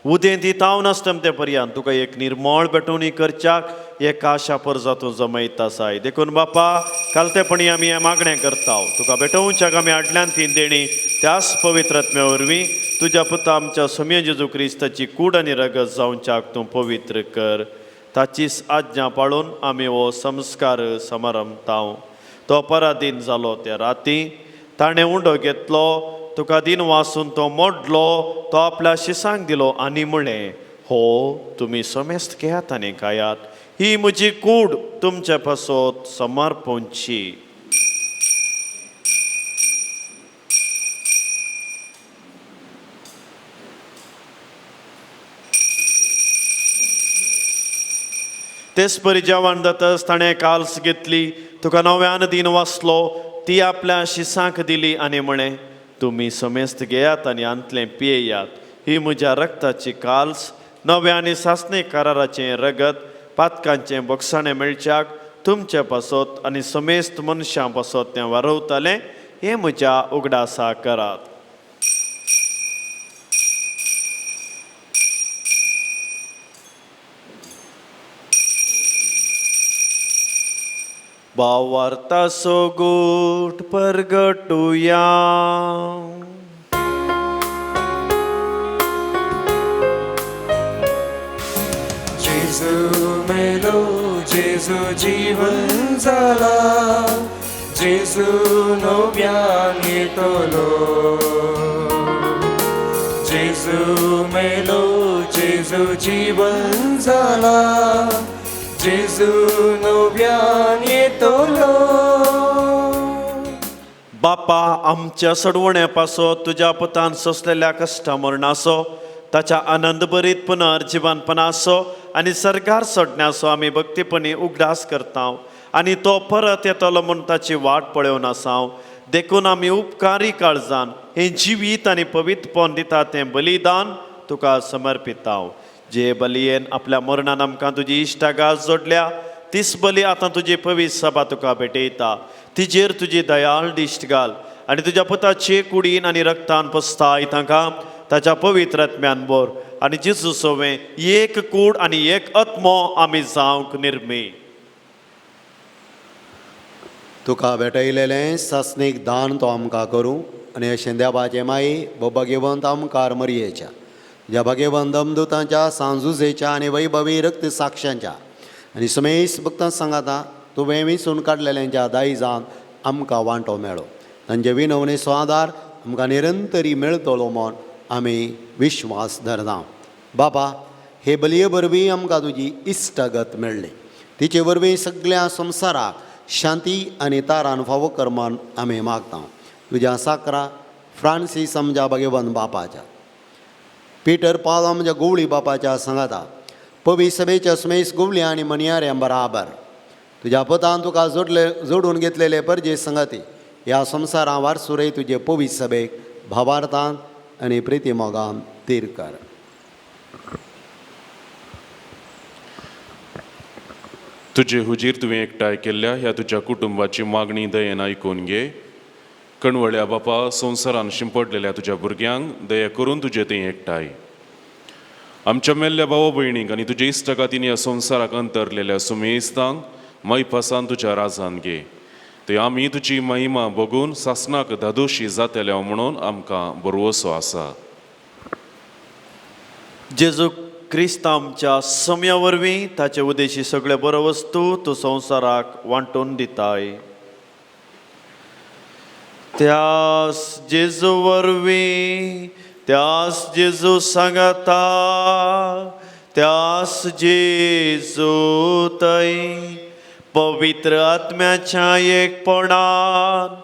उदेंती ताव नासता ते पर्यंत तुका एक निर्मळ भेटवणी करच्याक एक आशा परजा तूं जमयता आसाय. देखून बापा कालतेपणी आमी हें मागणें करता, तुका भेटोवच्याक आमी हाडल्यान ती देणी त्याच पवित्र आत्म्या वरवीं तुज्या पुता आमच्या सोमया जेजू क्रिस्ताची कूड आनी रगत जावच्याक तूं पवित्र कर. ताचीच आज्ञा पाळून आमी हो संस्कार समारंभताव. तो पराधीन जालो त्या राती ताणें उंडो घेतलो, तुका दिन वासून तो मोडलो, तो आपल्या शिसांक दिलो आनी म्हळें, हो तुमी समेस्त घेयात आनी खायात, ही म्हजी कूड तुमचे पासत समर्पणची. तेच परी जेवण जातच ताणें काल्स घेतली, तुका नव्यान दिन वाचलो, ती आपल्या शिसांक दिली आनी म्हळें, तुमी समेस्त घेयात आनी आंतलें पियेयात, ही म्हज्या रक्ताची काल्स, नव्या आनी सासणे कराराचें रगत, पातकांचें बोगसाणें मेळच्याक तुमचे पासत आनी समेस्त मनशां पासत तें वारवतालें, हें म्हज्या उगडासा करात. भावार्थाचो गोट परगटुया. जेजू मेलो, जेजू जीवन जाला, जेजू नव्यान येतलो. जेजू मेलो, जेजू जीवन जाला, जेजू नव्यान येतलो. बापा आमच्या सडवण्या पासत तुज्या पुतान सोंसलेल्या कश्टा मरणाचो, ताच्या आनंद भरीत पुनर्जिवनपणाचो आनी सरकार सोडण्याचो आमी भक्तीपणी उगडास करता आनी तो परत येतलो म्हूण ताची वाट पळोवन आसा. देखून आमी उपकारी काळजान हें जिवीत आनी पवित्रपण दिता तें बलिदान तुका समर्पिता. जे बलयेन आपल्या मरणान आमकां तुजी इश्टागात जोडल्या, तीच बली आतां तुजी पवित्र सभा तुका भेटयता. तिजेर तुजी दयाळ दिश्ट घाल आनी तुज्या पुताचे कुडीन आनी रक्तान पसताय तांकां ताच्या पवित्र आत्म्यान बोर आनी जेजू सोवें एक कूड आनी एक आत्मो आमी जावंक निर्मी. तुका भेटयलेलें सासणीक दान तो आमकां करूं आनी अशें देवाचें माई भोगेवंत आमकार मरयेच्या ज्या भागेवंत दमदूतांच्या सांजुजेच्या आनी वैभवी रक्त साक्षांच्या आनी समेस भक्तां सांगाता तुवें विसून काडलेल्यांच्या दायजान आमकां वांटो मेळो. तांचे विनवणेचो आदार आमकां निरंतरी मेळटलो म्हूण आमी विश्वास धरता. बाबा हे बलये वरवीं आमकां तुजी इश्टागत मेळ्ळी, तिचे वरवीं सगळ्या संवसाराक शांती आनी तारान फावो कर म्हूण आमी मागता. तुज्या साकरा फ्रांसीस आमच्या भागेवंत बापाच्या, पीटर पावल आमच्या गोवळी बापाच्या सांगाता, पवी सभेच्या समेस गोवळी आनी मनयाऱ्यां बराबर तुज्या पतान तुका जोडले जोडून घेतलेले परजे संगाती ह्या संवसारां वारसुरय तुजे पवी सभेक भावार्थान आनी प्रितीमोगान तीर कर. तुजे हुजीर तुवें एकठांय केल्ल्या ह्या तुज्या कुटुंबाची मागणी दयेन आयकून घे. कणवळ्या बापा संवसारान शिंपडलेल्या तुज्या भुरग्यांक दया करून तुजे थंय एकठांय. आमच्या मेल्ल्या भाव भयणींक आनी तुज्या इश्टकातींनी ह्या संवसाराक अंतरलेल्या सुमेस्तांक मैपासान तुज्या राजान घे. थंय आमी तुजी महिमा बघून सासणाक धादोशी जातले म्हणून आमकां बरवसो आसा. जेजू क्रिस्त आमच्या सम्या वरवीं ताचे उदेशी सगळे बरो वस्तू तूं संवसाराक वांटून दिताय. त्यास जेजू वरवीं, त्यास जेजू सांगता, त्यास जेजू तय पवित्र आत्म्याच्या एकपणान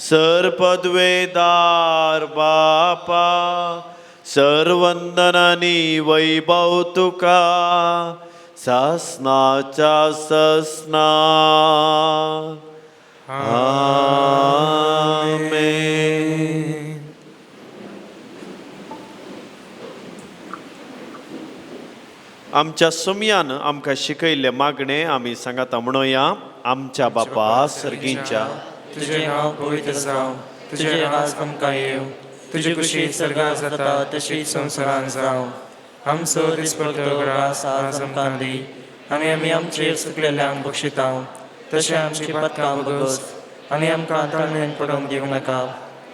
सर्पद्वेदार बापा सर्वंदनानी वैभव तुका सासनाच्या ससना. आमेन. आमच्या सुमयान आमकां शिकयल्ले मागणे आमी सांगाता म्हणोया. आमच्या बापा सर्गींच्या, तुजें नांव पवित्र जावं, तुजें राज आमकां येवं, तुजी खुशी सर्गात जाता तशीच संवसारांत जावं. आमचो दिसपट्टो ग्रास आज आमकां दी आनी आमी आमचेर चुकलेल्यांक बक्षिता तशें आमची पातकां बगस आनी आमकां ताळमेन पडोवंक दिवं नाका,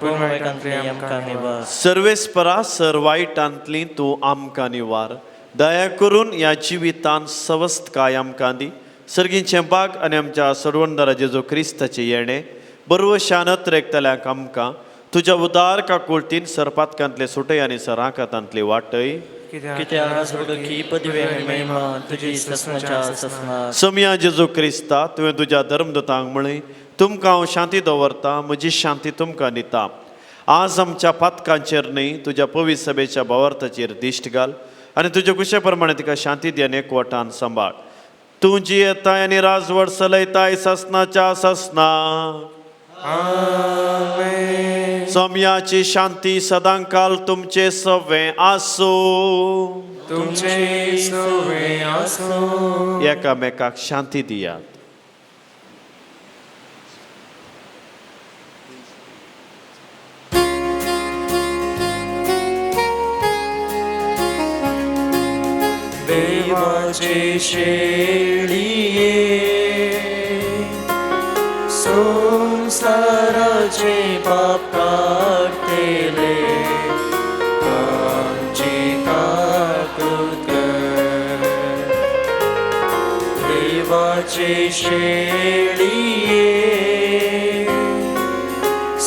पूण वायटांतली आमकां निवार. सर्वेस्परा सर वायटांतली तूं आमकां निवार. दया करून ह्या जिवितान सवस्तकाय आमकां दी. सर्गींचें बाग आनी आमच्या सर्वंदरा जेजू क्रिस्ताचें येणें बरवशान अत्रेकतल्यांक आमकां तुज्या उदार काकुळतीन सरपातकांतले सुटय आनी सराकातांतली वाटय. कित्याक स्वर्गकी पदवी आनी महिमा तुजी ससनाच्या ससना. सम्या जेजू क्रिस्ता, तुवें तुज्या धर्मदूतांक म्हळें, तुमकां हांव शांती दवरता, म्हजी शांती तुमकां दिता. आज आमच्या पातकांचेर न्हय तुज्या पवित्र सभेच्या भावार्थाचेर दिश्ट घाल आनी तुज्या कुशे प्रमाणे तिका शांती दी आनी एकवटान सांबाळ. तूं जियेताय आनी राजवट चलयताय ससनाच्या ससना. सोम्याची शांती सदांकाल तुमचे सवे आसूं. तुमचे सवे आसूं. एकामेकाक शांती दियात. देवाचे शेळिये संसाराचे पाप काडटले आमची काकूत कर. देवाचे शेळिये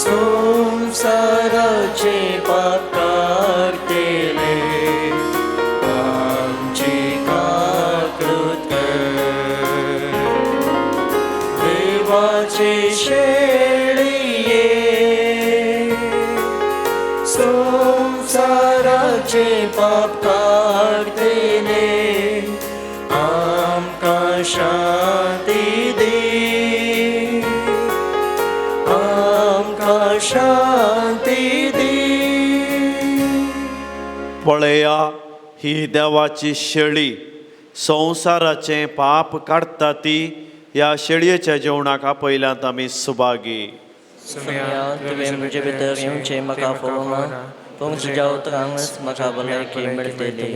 संसाराचे पाप काडटले आमची काकूत कर. देवाचे शेळिये संसाराचे पाप काडटले आमकां शांती दी, आमकां शांती दी. पळया ही देवाची शेळी संवसाराचें पाप काडटा ती. ह्या शेळयेच्या जेवणाक आपयल्यांत आमी सुभागी. सुम्या तुवें म्हजे भितर येवचें म्हाका फावना, पूण तुज्या उतरांच म्हाका भलायकी मेळटली.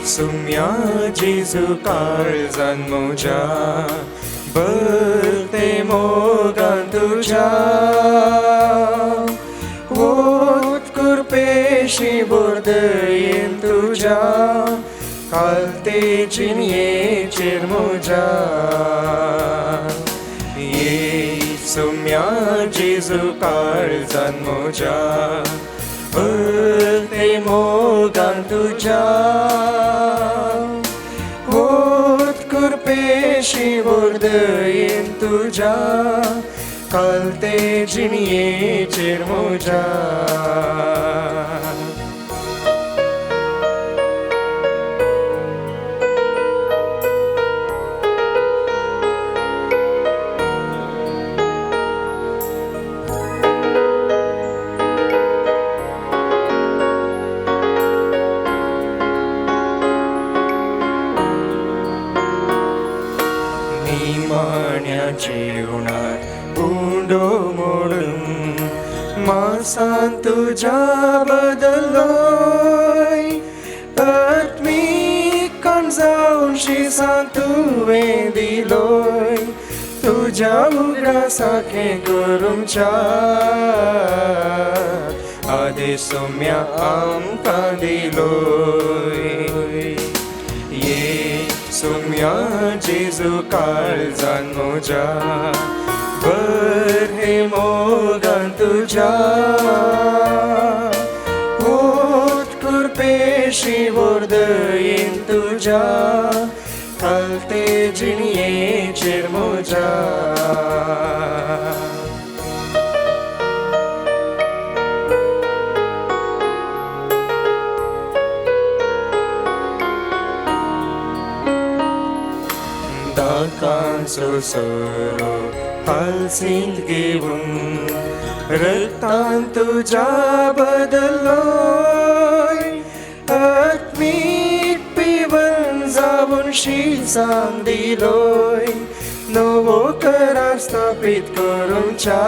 सुम्या जेजू काळजान म्हज्या भरते मोगान तुज्या वोत कुरपेशी बोर्दयेन तुज्या कालते जिणयेचेर म्हज्या. ये सुम्या जेजू काळजान म्हज्या भरते मोगान तुज्या वोत कुरपेशी बोर्दयेन तुज्या कालते जिणयेचेर म्हज्या. तुज्या बदलोय आत्मीक जावन शिसां तुवें दिलोय तुज्या उगडासाके करूंच्या आदेश सोम्या आमकां दिलोय ये सोम्या जेजू काळजान म्हज्या बरे मोगान तुज्या होत कृपेशी वरदयेन तुज्या खालते जिणयेचेर म्हज्या. दाकांचो सोरो पालसींत घेवन रक्तान तुज्या बदलोय आत्मीक पिवन जावन शिसांग दिलोय नवो करार स्थापीत करूंच्या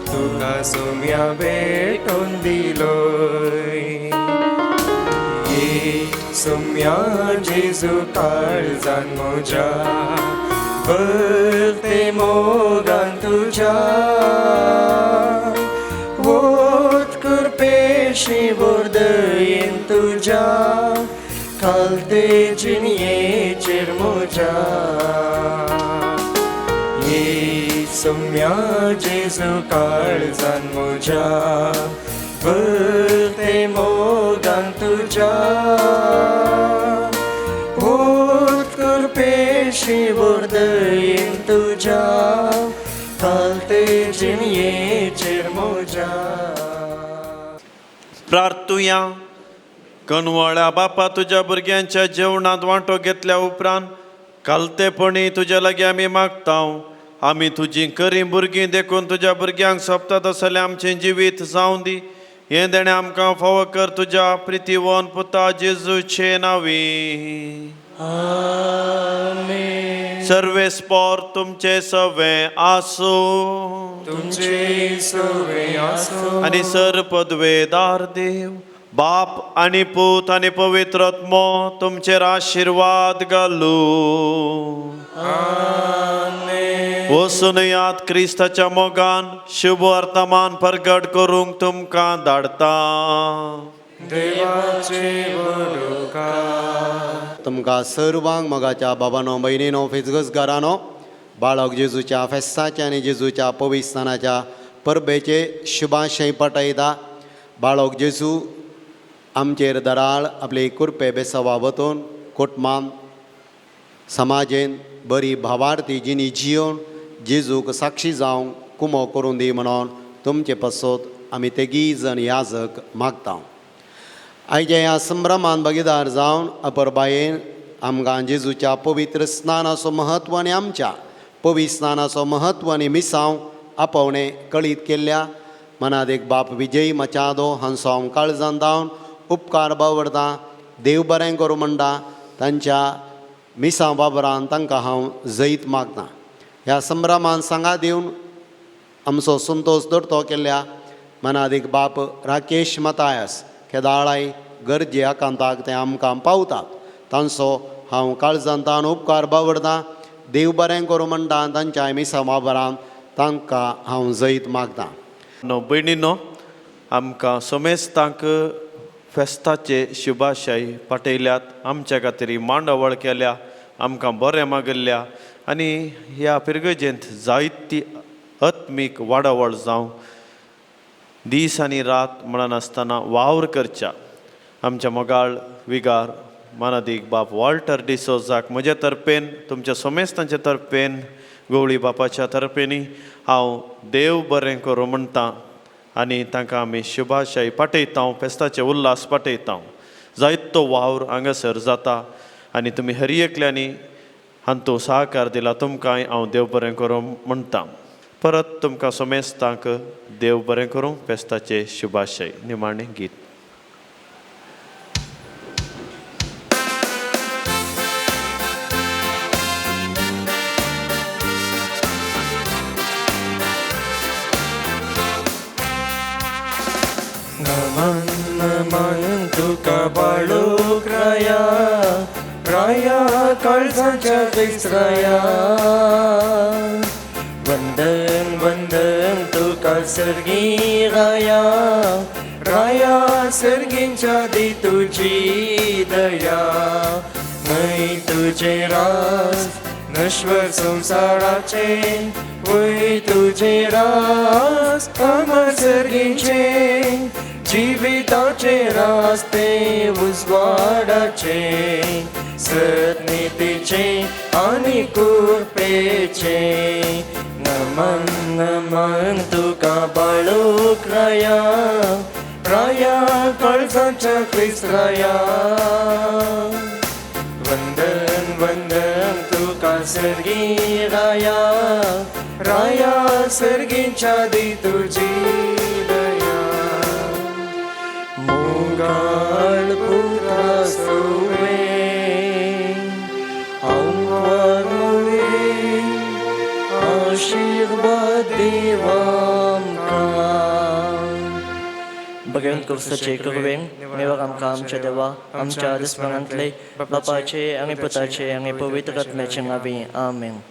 तुका सोम्या भेटोवन दिलोय. ये सोम्या जेजू काळजान म्हज्या भरते मोगान तुज्या वोत कृपेशी वरदयेन तुज्या खालते जिणयेचेर म्हज्या. ये सोम्या जेजू काळजान म्हज्या भरते मोगान तुज्या होत कृपेशी वरदयेन तुज्या खालते जिणयेचेर म्हज्या. प्रार्थुया. कनवळ्या बापा तुज्या भुरग्यांच्या जेवणांत वांटो घेतल्या उपरांत कालतेपणी तुज्या लागीं आमी मागता. आमी तुजी करी भुरगीं देखून तुज्या भुरग्यांक सोंपता तसलें आमचें जिवीत जावं दी. हें देणें आमकां फावो कर तुज्या प्रितीवन पुता जेजूचे नांवी. सर्वेस्पोर तुमचे सवे आसूं तुमचे सवे आसूं. आनी सर पदवेदार देव बाप आनी पूत आनी पवित्र आत्मो तुमचेर आशिर्वाद घालूं. वचून याद क्रिस्ताच्या मोगान शुभ वर्तमान प्रगट करूंक तुमकां धाडटा. देवाचे बरोकार तुमकां सर्वांक मोगाच्या बाबानो भयणीनो फिजगसगारानो बाळक जेजूच्या फेस्ताच्या आनी जेजूच्या पविस्तानाच्या परबेचे शुभाशय पटयता. बाळक जेजू आमचेर दराळ आपली कुरपे बेसवा वतून कुटुंबान समाजेन बरी भावार्थी जिणी जियोन जेजूक साक्षी जावंक कुमो करून दी म्हणून तुमचे पासत आमी तेगीय जण याजक मागता. आयच्या ह्या संभ्रमान भागीदार जावन अपरबायेन आमकां जेजूच्या पवित्र स्नानाचो म्हत्व आनी आमच्या पवित्र स्नानाचो म्हत्व आनी मिसांव आपोवणें कळीत केल्ल्या मनात एक बाप विजय मचादो हांचो हांव काळजान धावन उपकार बावडता. देव बरें करूं म्हणटा तांच्या मिसां बाबरान तांकां हांव जैत मागता. ह्या संभ्रमान सांगा दिवन आमचो संतोश दडतो केल्ल्या मनादीक बाप राकेश मतायस केदाळाय गरजे आकांताक ते आमकां पावतात तांचो हांव काळजान तान उपकार बावडता. देव बरें करूं म्हणटा तांच्या मिसां बाबरान तांकां हांव जैत मागता. नो भयणीनो आमकां समेस्तांक फेस्ताचे शुभाशय पाठयल्यात. आमच्या खातीर मांडावळ केल्या आमकां बरें मागिल्ल्या आनी ह्या पिरगजेंत जायती आत्मीक वाडावळ जावं दीस आनी रात म्हणनासतना वावर करच्या आमच्या मोगाळ विगार मानादीक बाप वॉल्टर डिसोजाक म्हज्या तर्फेन तुमच्या सोमेस्तांच्या तर्फेन गवळी बापाच्या तर्फेनी हांव देव बरें करूं म्हणटा आनी तांकां आमी शुभाशय पाठयता फेस्ताचे उल्हास पाठयता. जायतो वावर हांगासर जाता आनी तुमी हर एकल्यांनी हांतू सहकार दिला तुमकांय हांव देव बरें करूं म्हणटा. परत तुमकां सोमेस्तांक देव बरें करूं फेस्ताचे शुभाशय. निमाणें गीत. नमन नमन तुका बाळूक राया, राया काळजाच्या क्रिस्ताया. वंदन वंदन तुका सर्गी राया, राया सर्गींच्या दी तुजी दया. न्हय तुजे रास नश्वर संवसाराचे, वय तुजे रास अमर सर्गीचे. जिविताचे रास्ते उजवाडाचे, सतनितीचे आनी कृपेचे. नमन नमन तुका बाळूक राया, राया काळजाच्या क्रिस्ताया. वंदन वंदन तुका सर्गी राया, राया सर्गींच्या दी तुजी दया. मोगाळ पुत्रा सुवे आव्हानवे आशीर्वाद देवामकां. भगवंत क्रिस्ताचे कृपेन निवळ आमकां आमच्या देवा आमच्या दुस्मनांतले बापाचे आनी पुताचे आनी पवित्र आत्म्याचे नांवी. आमेन.